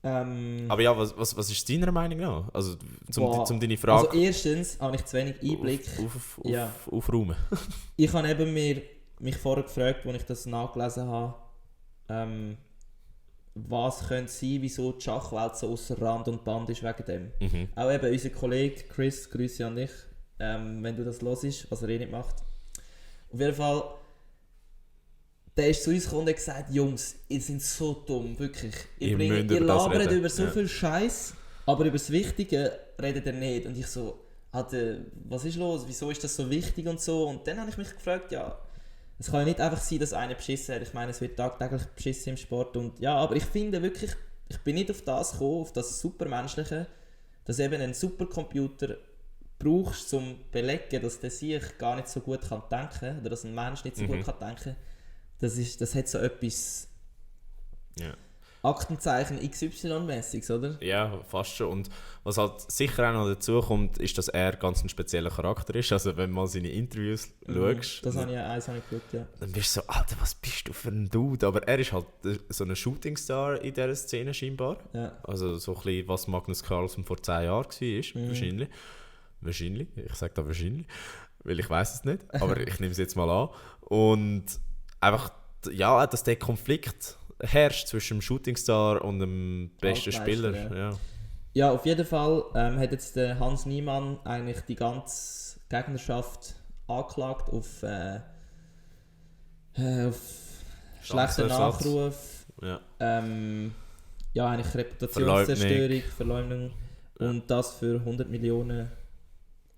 aber ja, was ist deiner Meinung nach? Also, zum deine Frage... Also erstens habe ich zu wenig Einblick. Aufräumen. Ich habe eben mich vorher gefragt, als ich das nachgelesen habe, was könnte sein, wieso die Schachwelt so ausser Rand und Band ist wegen dem. Auch eben unser Kollege Chris, Grüße an dich, wenn du das hörst, was er nicht macht. Auf jeden Fall, der ist zu uns gekommen und hat gesagt, Jungs, ihr seid so dumm, wirklich. Ihr labert über so viel Scheiß, aber über das Wichtige redet ihr nicht. Und ich so, Alter, was ist los? Wieso ist das so wichtig und so? Und dann habe ich mich gefragt, es kann ja nicht einfach sein, dass einer beschissen hat. Ich meine, es wird tagtäglich beschissen im Sport. Und ja, aber ich finde wirklich, ich bin nicht auf das gekommen, auf das Supermenschliche, dass eben ein Supercomputer brauchst, um zu belegen, dass der sich gar nicht so gut denken kann, oder dass ein Mensch nicht so gut denken kann. Das hat so etwas Aktenzeichen XY-mäßiges, oder? Ja, fast schon. Und was halt sicher auch noch dazu kommt, ist, dass er ganz ein spezieller Charakter ist. Also wenn du mal seine Interviews schaust, das habe ich geschaut, ja. Dann bist du so, Alter, was bist du für ein Dude? Aber er ist halt so ein Shootingstar in dieser Szene scheinbar. Ja. Also so ein bisschen, was Magnus Carlsen vor 10 Jahren war, wahrscheinlich. Ich sage da wahrscheinlich, weil ich weiß es nicht. Aber ich nehme es jetzt mal an. Und einfach, dass der Konflikt herrscht zwischen dem Shootingstar und dem besten Spieler. Ja, auf jeden Fall hat jetzt der Hans Niemann eigentlich die ganze Gegnerschaft angeklagt auf schlechten Nachruf. Ja. Eigentlich Reputationszerstörung, Verleumdung. Und das für 100 Millionen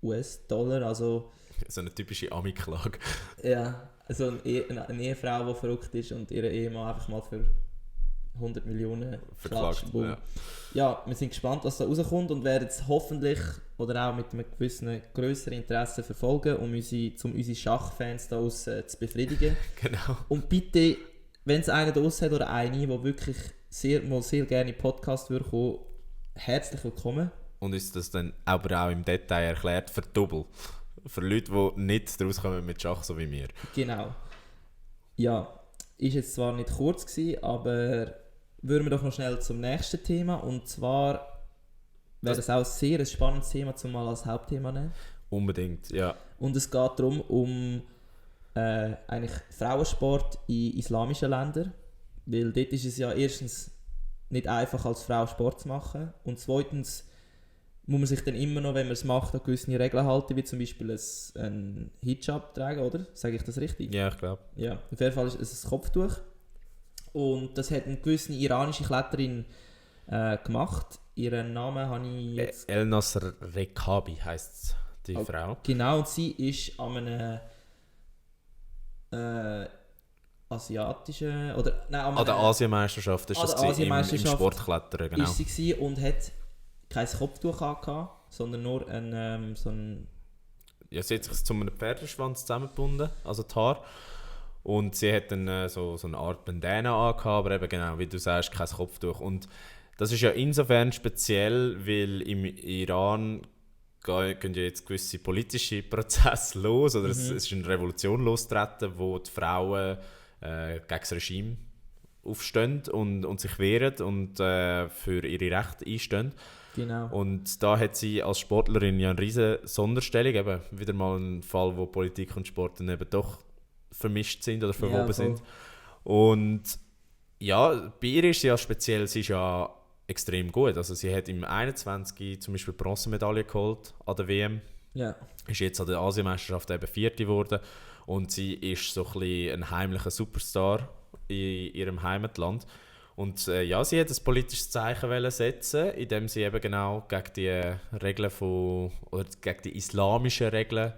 US-Dollar. Also, so eine typische Ami-Klage. Ja. Also eine Ehefrau, die verrückt ist und ihren Ehemann einfach mal für 100 Millionen verklagt. Ja, wir sind gespannt, was da rauskommt und werden es hoffentlich oder auch mit einem gewissen grösseren Interesse verfolgen, um unsere Schachfans da zu befriedigen. Genau. Und bitte, wenn es einen da hat oder eine, der wirklich sehr gerne in den Podcast würde kommen, herzlich willkommen. Und ist das dann aber auch im Detail erklärt, verdoppelt. Für Leute, die nicht daraus kommen mit Schach, so wie wir. Genau. Ja, ist jetzt zwar nicht kurz gewesen, aber würden wir doch noch schnell zum nächsten Thema. Und zwar wäre das auch sehr ein spannendes Thema, zum mal als Hauptthema zu nehmen. Unbedingt, ja. Und es geht darum, eigentlich Frauensport in islamischen Ländern. Weil dort ist es ja erstens nicht einfach, als Frau Sport zu machen. Und zweitens muss man sich dann immer noch, wenn man es macht, an gewisse Regeln halten, wie zum Beispiel ein Hijab tragen, oder? Sage ich das richtig? Ja, ich glaube. Ja, auf jeden Fall ist es ein Kopftuch. Und das hat eine gewisse iranische Kletterin gemacht. Ihren Namen habe ich jetzt... El-Nasr Rekabi heisst die Frau. Genau, und sie ist an einem asiatischen... Oder, nein, an der Asienmeisterschaft ist das im Sportklettern, genau. Ist sie gewesen und hat kein Kopftuch angehabt, sondern nur so ein... Ja, sie hat sich zu einem Pferdeschwanz zusammengebunden, also die Haare. Und sie hat dann so eine Art Bandana angehabt, aber eben genau, wie du sagst, kein Kopftuch. Und das ist ja insofern speziell, weil im Iran gehen ja jetzt gewisse politische Prozesse los, oder es ist eine Revolution losgetreten, wo die Frauen gegen das Regime aufstehen und sich wehren und für ihre Rechte einstehen. Genau. Und da hat sie als Sportlerin ja eine riesige Sonderstellung, eben wieder mal ein Fall, wo Politik und Sport dann eben doch vermischt sind oder verwoben sind. Und ja, bei ihr ist sie ja speziell, sie ist ja extrem gut. Also sie hat im 21 zum Beispiel Bronzemedaille geholt an der WM. Ja. Ist jetzt an der Asienmeisterschaft eben Vierte geworden. Und sie ist so ein bisschen ein heimlicher Superstar in ihrem Heimatland. Und ja, sie hat ein politisches Zeichen setzen, indem sie eben genau gegen die Regeln oder gegen die islamischen Regeln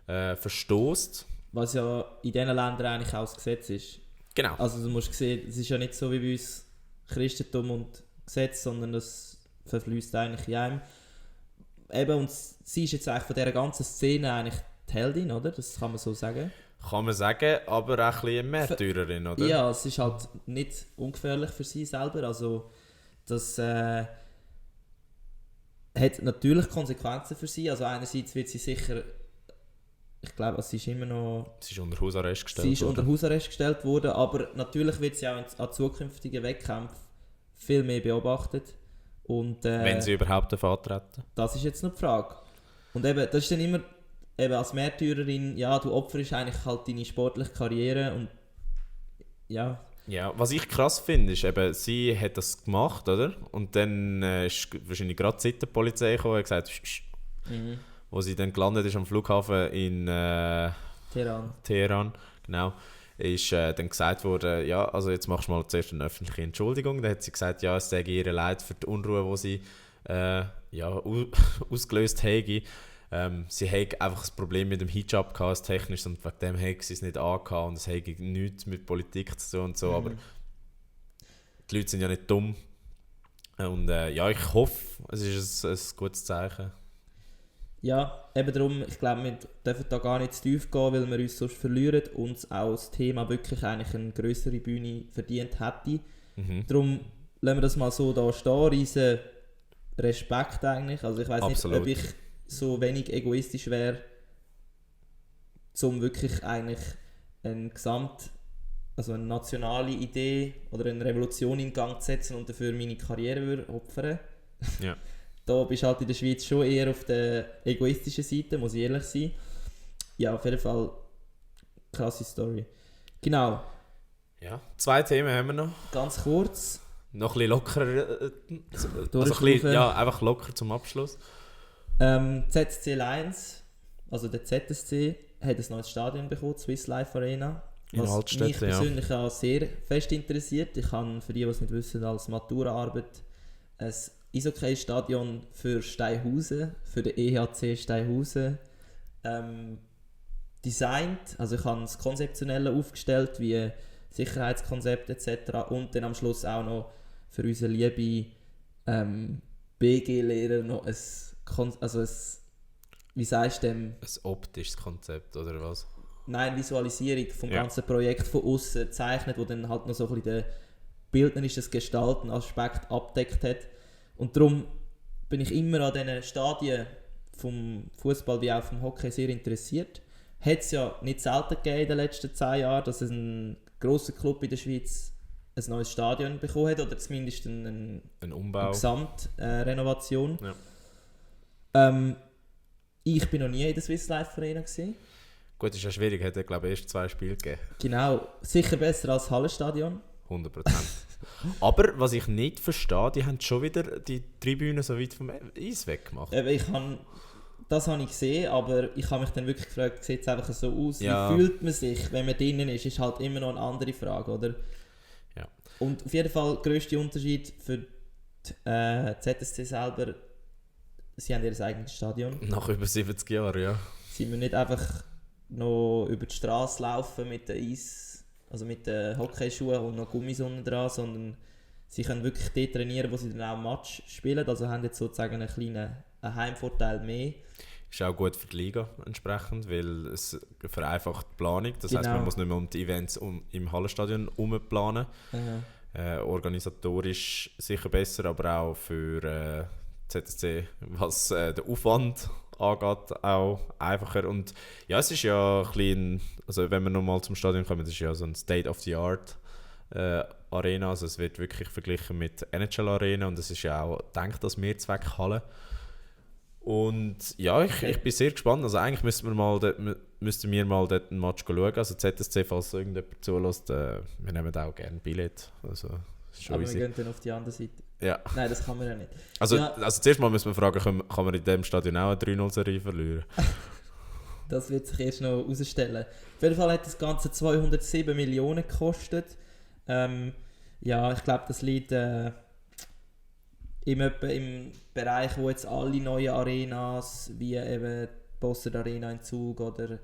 verstößt. Was ja in diesen Ländern eigentlich auch das Gesetz ist. Genau. Also du musst sehen, es ist ja nicht so wie bei uns Christentum und Gesetz, sondern das verfließt eigentlich in einem. Eben, und sie ist jetzt eigentlich von dieser ganzen Szene eigentlich die Heldin, oder? Das kann man so sagen. Kann man sagen, aber auch ein bisschen eine Märtyrerin, oder? Ja, es ist halt nicht ungefährlich für sie selber. Also das hat natürlich Konsequenzen für sie. Also einerseits wird sie sicher... Ich glaube, sie ist immer noch... Sie ist unter Hausarrest gestellt worden. Sie ist unter Hausarrest gestellt worden, aber natürlich wird sie auch an zukünftigen Wettkämpfen viel mehr beobachtet. Und, wenn sie überhaupt antreten. Das ist jetzt noch die Frage. Und eben, das ist dann immer, eben als Märtyrerin, ja, du opferst eigentlich halt deine sportliche Karriere und ja. Ja, was ich krass finde, ist eben, sie hat das gemacht, oder? Und dann ist wahrscheinlich gerade die Sittenpolizei gekommen und gesagt, wo sie dann gelandet ist am Flughafen in Teheran, genau, ist dann gesagt worden, ja, also jetzt machst du mal zuerst eine öffentliche Entschuldigung. Dann hat sie gesagt, ja, es sei ihr leid für die Unruhe, die sie ausgelöst habe. Sie hatte einfach ein Problem mit dem Hijab gehabt, technisch, und wegen dem hat sie es nicht angehabt und es hatte nichts mit Politik zu tun und so, aber die Leute sind ja nicht dumm. Und ja, ich hoffe, es ist ein gutes Zeichen. Ja, eben darum, ich glaube, wir dürfen da gar nicht zu tief gehen, weil wir uns sonst verlieren und auch das Thema wirklich eigentlich eine grössere Bühne verdient hätte. Darum lassen wir das mal so da stehen, riesen Respekt eigentlich. Also ich weiss nicht, ob ich so wenig egoistisch wäre, um wirklich eigentlich eine nationale Idee oder eine Revolution in Gang zu setzen und dafür meine Karriere opfern. Ja. Da bist du halt in der Schweiz schon eher auf der egoistischen Seite, muss ich ehrlich sein. Ja, auf jeden Fall krasse Story. Genau. Ja, 2 Themen haben wir noch. Ganz kurz. Noch ein bisschen lockerer. Einfach locker zum Abschluss. ZSC Lions, also der ZSC, hat ein neues Stadion bekommen, Swiss Life Arena. Was mich persönlich auch sehr fest interessiert. Ich habe, für die, die es nicht wissen, als Maturaarbeit ein Eishockey-Stadion für Steinhausen, für den EHC Steinhausen, designt. Also ich habe das Konzeptionelle aufgestellt, wie Sicherheitskonzept etc. Und dann am Schluss auch noch für unsere liebe BG-Lehrer noch wie sagst du dem? Ein optisches Konzept, oder was? Nein, Visualisierung vom ganzen Projekt von außen zeichnet, wo dann halt noch so ein bisschen den bildnerischen Gestalten-Aspekt abdeckt hat. Und darum bin ich immer an diesen Stadien vom Fußball wie auch vom Hockey sehr interessiert. Hat es ja nicht selten gegeben in den letzten 10 Jahren, dass ein grosser Club in der Schweiz ein neues Stadion bekommen hat oder zumindest ein Umbau. Eine Gesamtrenovation. Ja. Ich bin noch nie in der Swiss Life Arena gewesen. Gut, ist ja schwierig, hat glaube ich erst 2 Spiele gegeben. Genau, sicher besser als Hallenstadion. 100%. Aber was ich nicht verstehe, die haben schon wieder die Tribüne so weit vom Eis weggemacht. Das habe ich gesehen, aber ich habe mich dann wirklich gefragt, sieht es einfach so aus? Ja. Wie fühlt man sich, wenn man drinnen ist halt immer noch eine andere Frage, oder? Ja. Und auf jeden Fall der grösste Unterschied für die ZSC selber, sie haben ihr eigenes Stadion. Nach über 70 Jahren, ja. Sie müssen nicht einfach noch über die Straße laufen mit den mit den Hockeyschuhen und noch Gummis unten dran, sondern sie können wirklich dort trainieren, wo sie dann auch Match spielen, also haben jetzt sozusagen einen kleinen Heimvorteil mehr. Ist auch gut für die Liga entsprechend, weil es vereinfacht die Planung. Das heisst, man muss nicht mehr um die Events im Hallenstadion planen. Organisatorisch sicher besser, aber auch für ZSC, was den Aufwand angeht, auch einfacher. Und ja, es ist ja ein bisschen, also wenn wir nochmal zum Stadion kommen, das ist ja so ein State-of-the-Art Arena, also es wird wirklich verglichen mit NHL Arena und es ist ja auch gedacht als Mehrzweckhalle. Und ja, ich bin sehr gespannt. Also eigentlich müssten wir mal dort einen Match schauen. Also ZSC, falls irgendjemand zulässt, wir nehmen auch gerne Billett. Also, aber wir gehen dann auf die andere Seite. Ja. Nein, das kann man ja nicht. Also zuerst mal müssen wir fragen, kann man in diesem Stadion auch eine 3-0-Serie verlieren? Das wird sich erst noch herausstellen. Auf jeden Fall hat das Ganze 207 Millionen gekostet. Ja, ich glaube, das liegt im Bereich, wo jetzt alle neuen Arenas, wie eben die Bossard Arena in Zug oder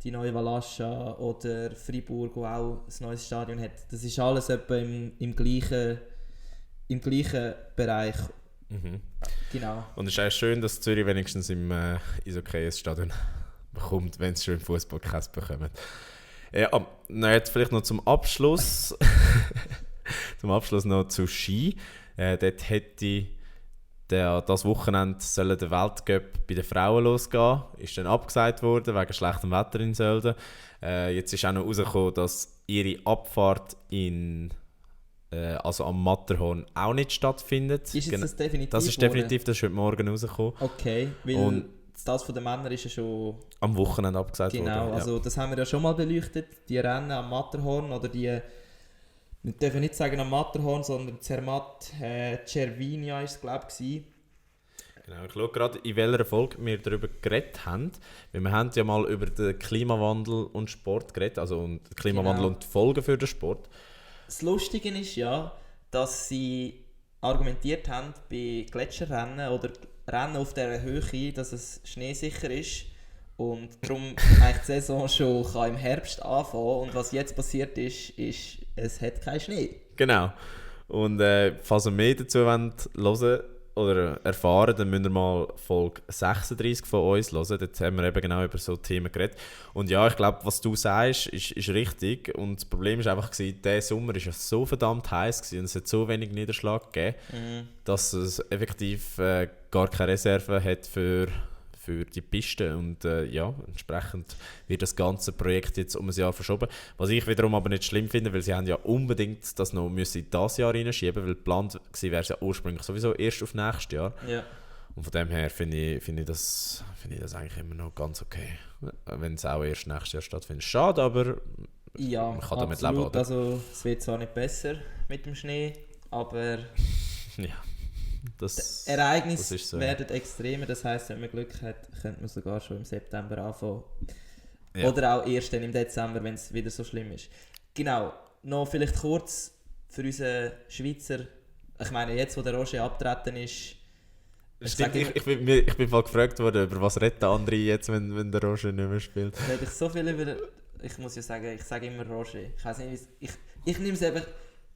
die neue Valascha oder Fribourg, wo auch ein neues Stadion hat, das ist alles etwa im gleichen Bereich. Mhm. Genau. Und es ist auch schön, dass Zürich wenigstens im Eishockey ein Stadion bekommt, wenn es schon im Fußball keins bekommt. Ja, jetzt vielleicht noch zum Abschluss. Noch zu Ski. Dort hätte das Wochenende sollen der Weltcup bei den Frauen losgehen. Ist dann abgesagt worden wegen schlechtem Wetter in Sölden. Jetzt ist auch noch herausgekommen, dass ihre Abfahrt also am Matterhorn auch nicht stattfindet. Ist das definitiv? Das ist definitiv, das ist heute Morgen rausgekommen. Okay, weil das von den Männern ist ja schon am Wochenende abgesagt worden. Genau, also das haben wir ja schon mal beleuchtet. Die Rennen am Matterhorn oder wir dürfen nicht sagen am Matterhorn, sondern Zermatt Cervinia war es, glaube ich. Genau, ich schaue gerade, in welcher Folge wir darüber geredet haben. Weil wir haben ja mal über den Klimawandel und Sport geredet, also und Klimawandel und die Folgen für den Sport. Das Lustige ist ja, dass sie argumentiert haben bei Gletscherrennen oder Rennen auf dieser Höhe, dass es schneesicher ist und darum eigentlich die Saison schon im Herbst anfangen. Und was jetzt passiert ist, es hat keinen Schnee. Genau. Und falls ihr mehr dazu hören oder erfahren, dann müsst ihr mal Folge 36 von uns hören. Dort haben wir eben genau über so Themen geredet. Und ja, ich glaube, was du sagst, ist richtig. Und das Problem war einfach, dieser Sommer war ja so verdammt heiß und es hat so wenig Niederschlag gegeben, dass es effektiv gar keine Reserve hat für die Piste. Und ja, entsprechend wird das ganze Projekt jetzt um ein Jahr verschoben. Was ich wiederum aber nicht schlimm finde, weil sie haben ja unbedingt das noch in dieses Jahr reinschieben, weil geplant wäre es ja ursprünglich sowieso erst auf nächstes Jahr. Ja. Und von dem her finde ich das eigentlich immer noch ganz okay, wenn es auch erst nächstes Jahr stattfindet. Schade, aber ja, man kann damit absolut leben, oder? Also es wird zwar nicht besser mit dem Schnee, aber ja. Die Ereignisse werden extremer, das heisst, wenn man Glück hat, könnte man sogar schon im September anfangen. Ja. Oder auch erst dann im Dezember, wenn es wieder so schlimm ist. Genau, noch vielleicht kurz für unseren Schweizer, ich meine, jetzt wo der Roger abgetreten ist... Stimmt, ich bin mal gefragt worden, über was redet der andere jetzt, wenn der Roger nicht mehr spielt. Ich so viel über... Ich muss ja sagen, ich sage immer Roger. Ich weiss nicht, ich nehme es einfach...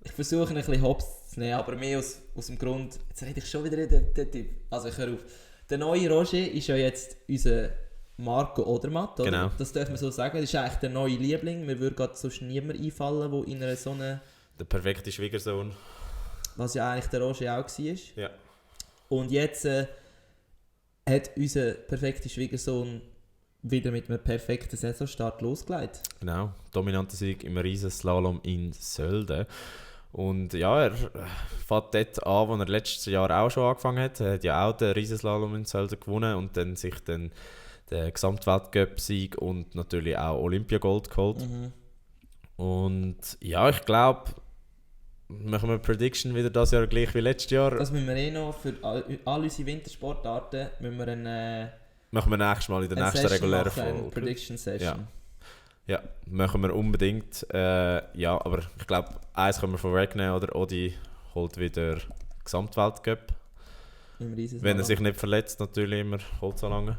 Ich versuche ein bisschen Hops zu nehmen, aber mehr aus dem Grund, jetzt rede ich schon wieder den Typ. Also ich höre auf. Der neue Roger ist ja jetzt unser Marco Odermatt, oder? Genau. Das darf man so sagen. Das ist eigentlich der neue Liebling. Mir würde gerade sonst niemand einfallen, der in einer so einer... Der perfekte Schwiegersohn. Was ja eigentlich der Roger auch war. Ja. Und jetzt hat unser perfekter Schwiegersohn wieder mit einem perfekten Saisonstart losgelegt. Genau, dominanter Sieg im Riesenslalom in Sölden. Und ja, er fängt dort an, wo er letztes Jahr auch schon angefangen hat. Er hat ja auch den Riesenslalom in Sölden gewonnen und dann sich dann den Gesamtweltcup-Sieg und natürlich auch Olympiagold geholt. Und ja, ich glaube, machen wir eine Prediction wieder das Jahr gleich wie letztes Jahr. Das müssen wir noch für all unsere Wintersportarten machen wir nächstes Mal in der nächsten regulären Folge. Eine Prediction Session. Ja, machen wir unbedingt. Ja, aber ich glaube, eins können wir vorwegnehmen, oder? Odi holt wieder Gesamtweltcup. Wenn er sich nicht verletzt, natürlich immer, holt so lange.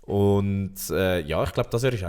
Und ja, ich glaube, das Jahr ist auch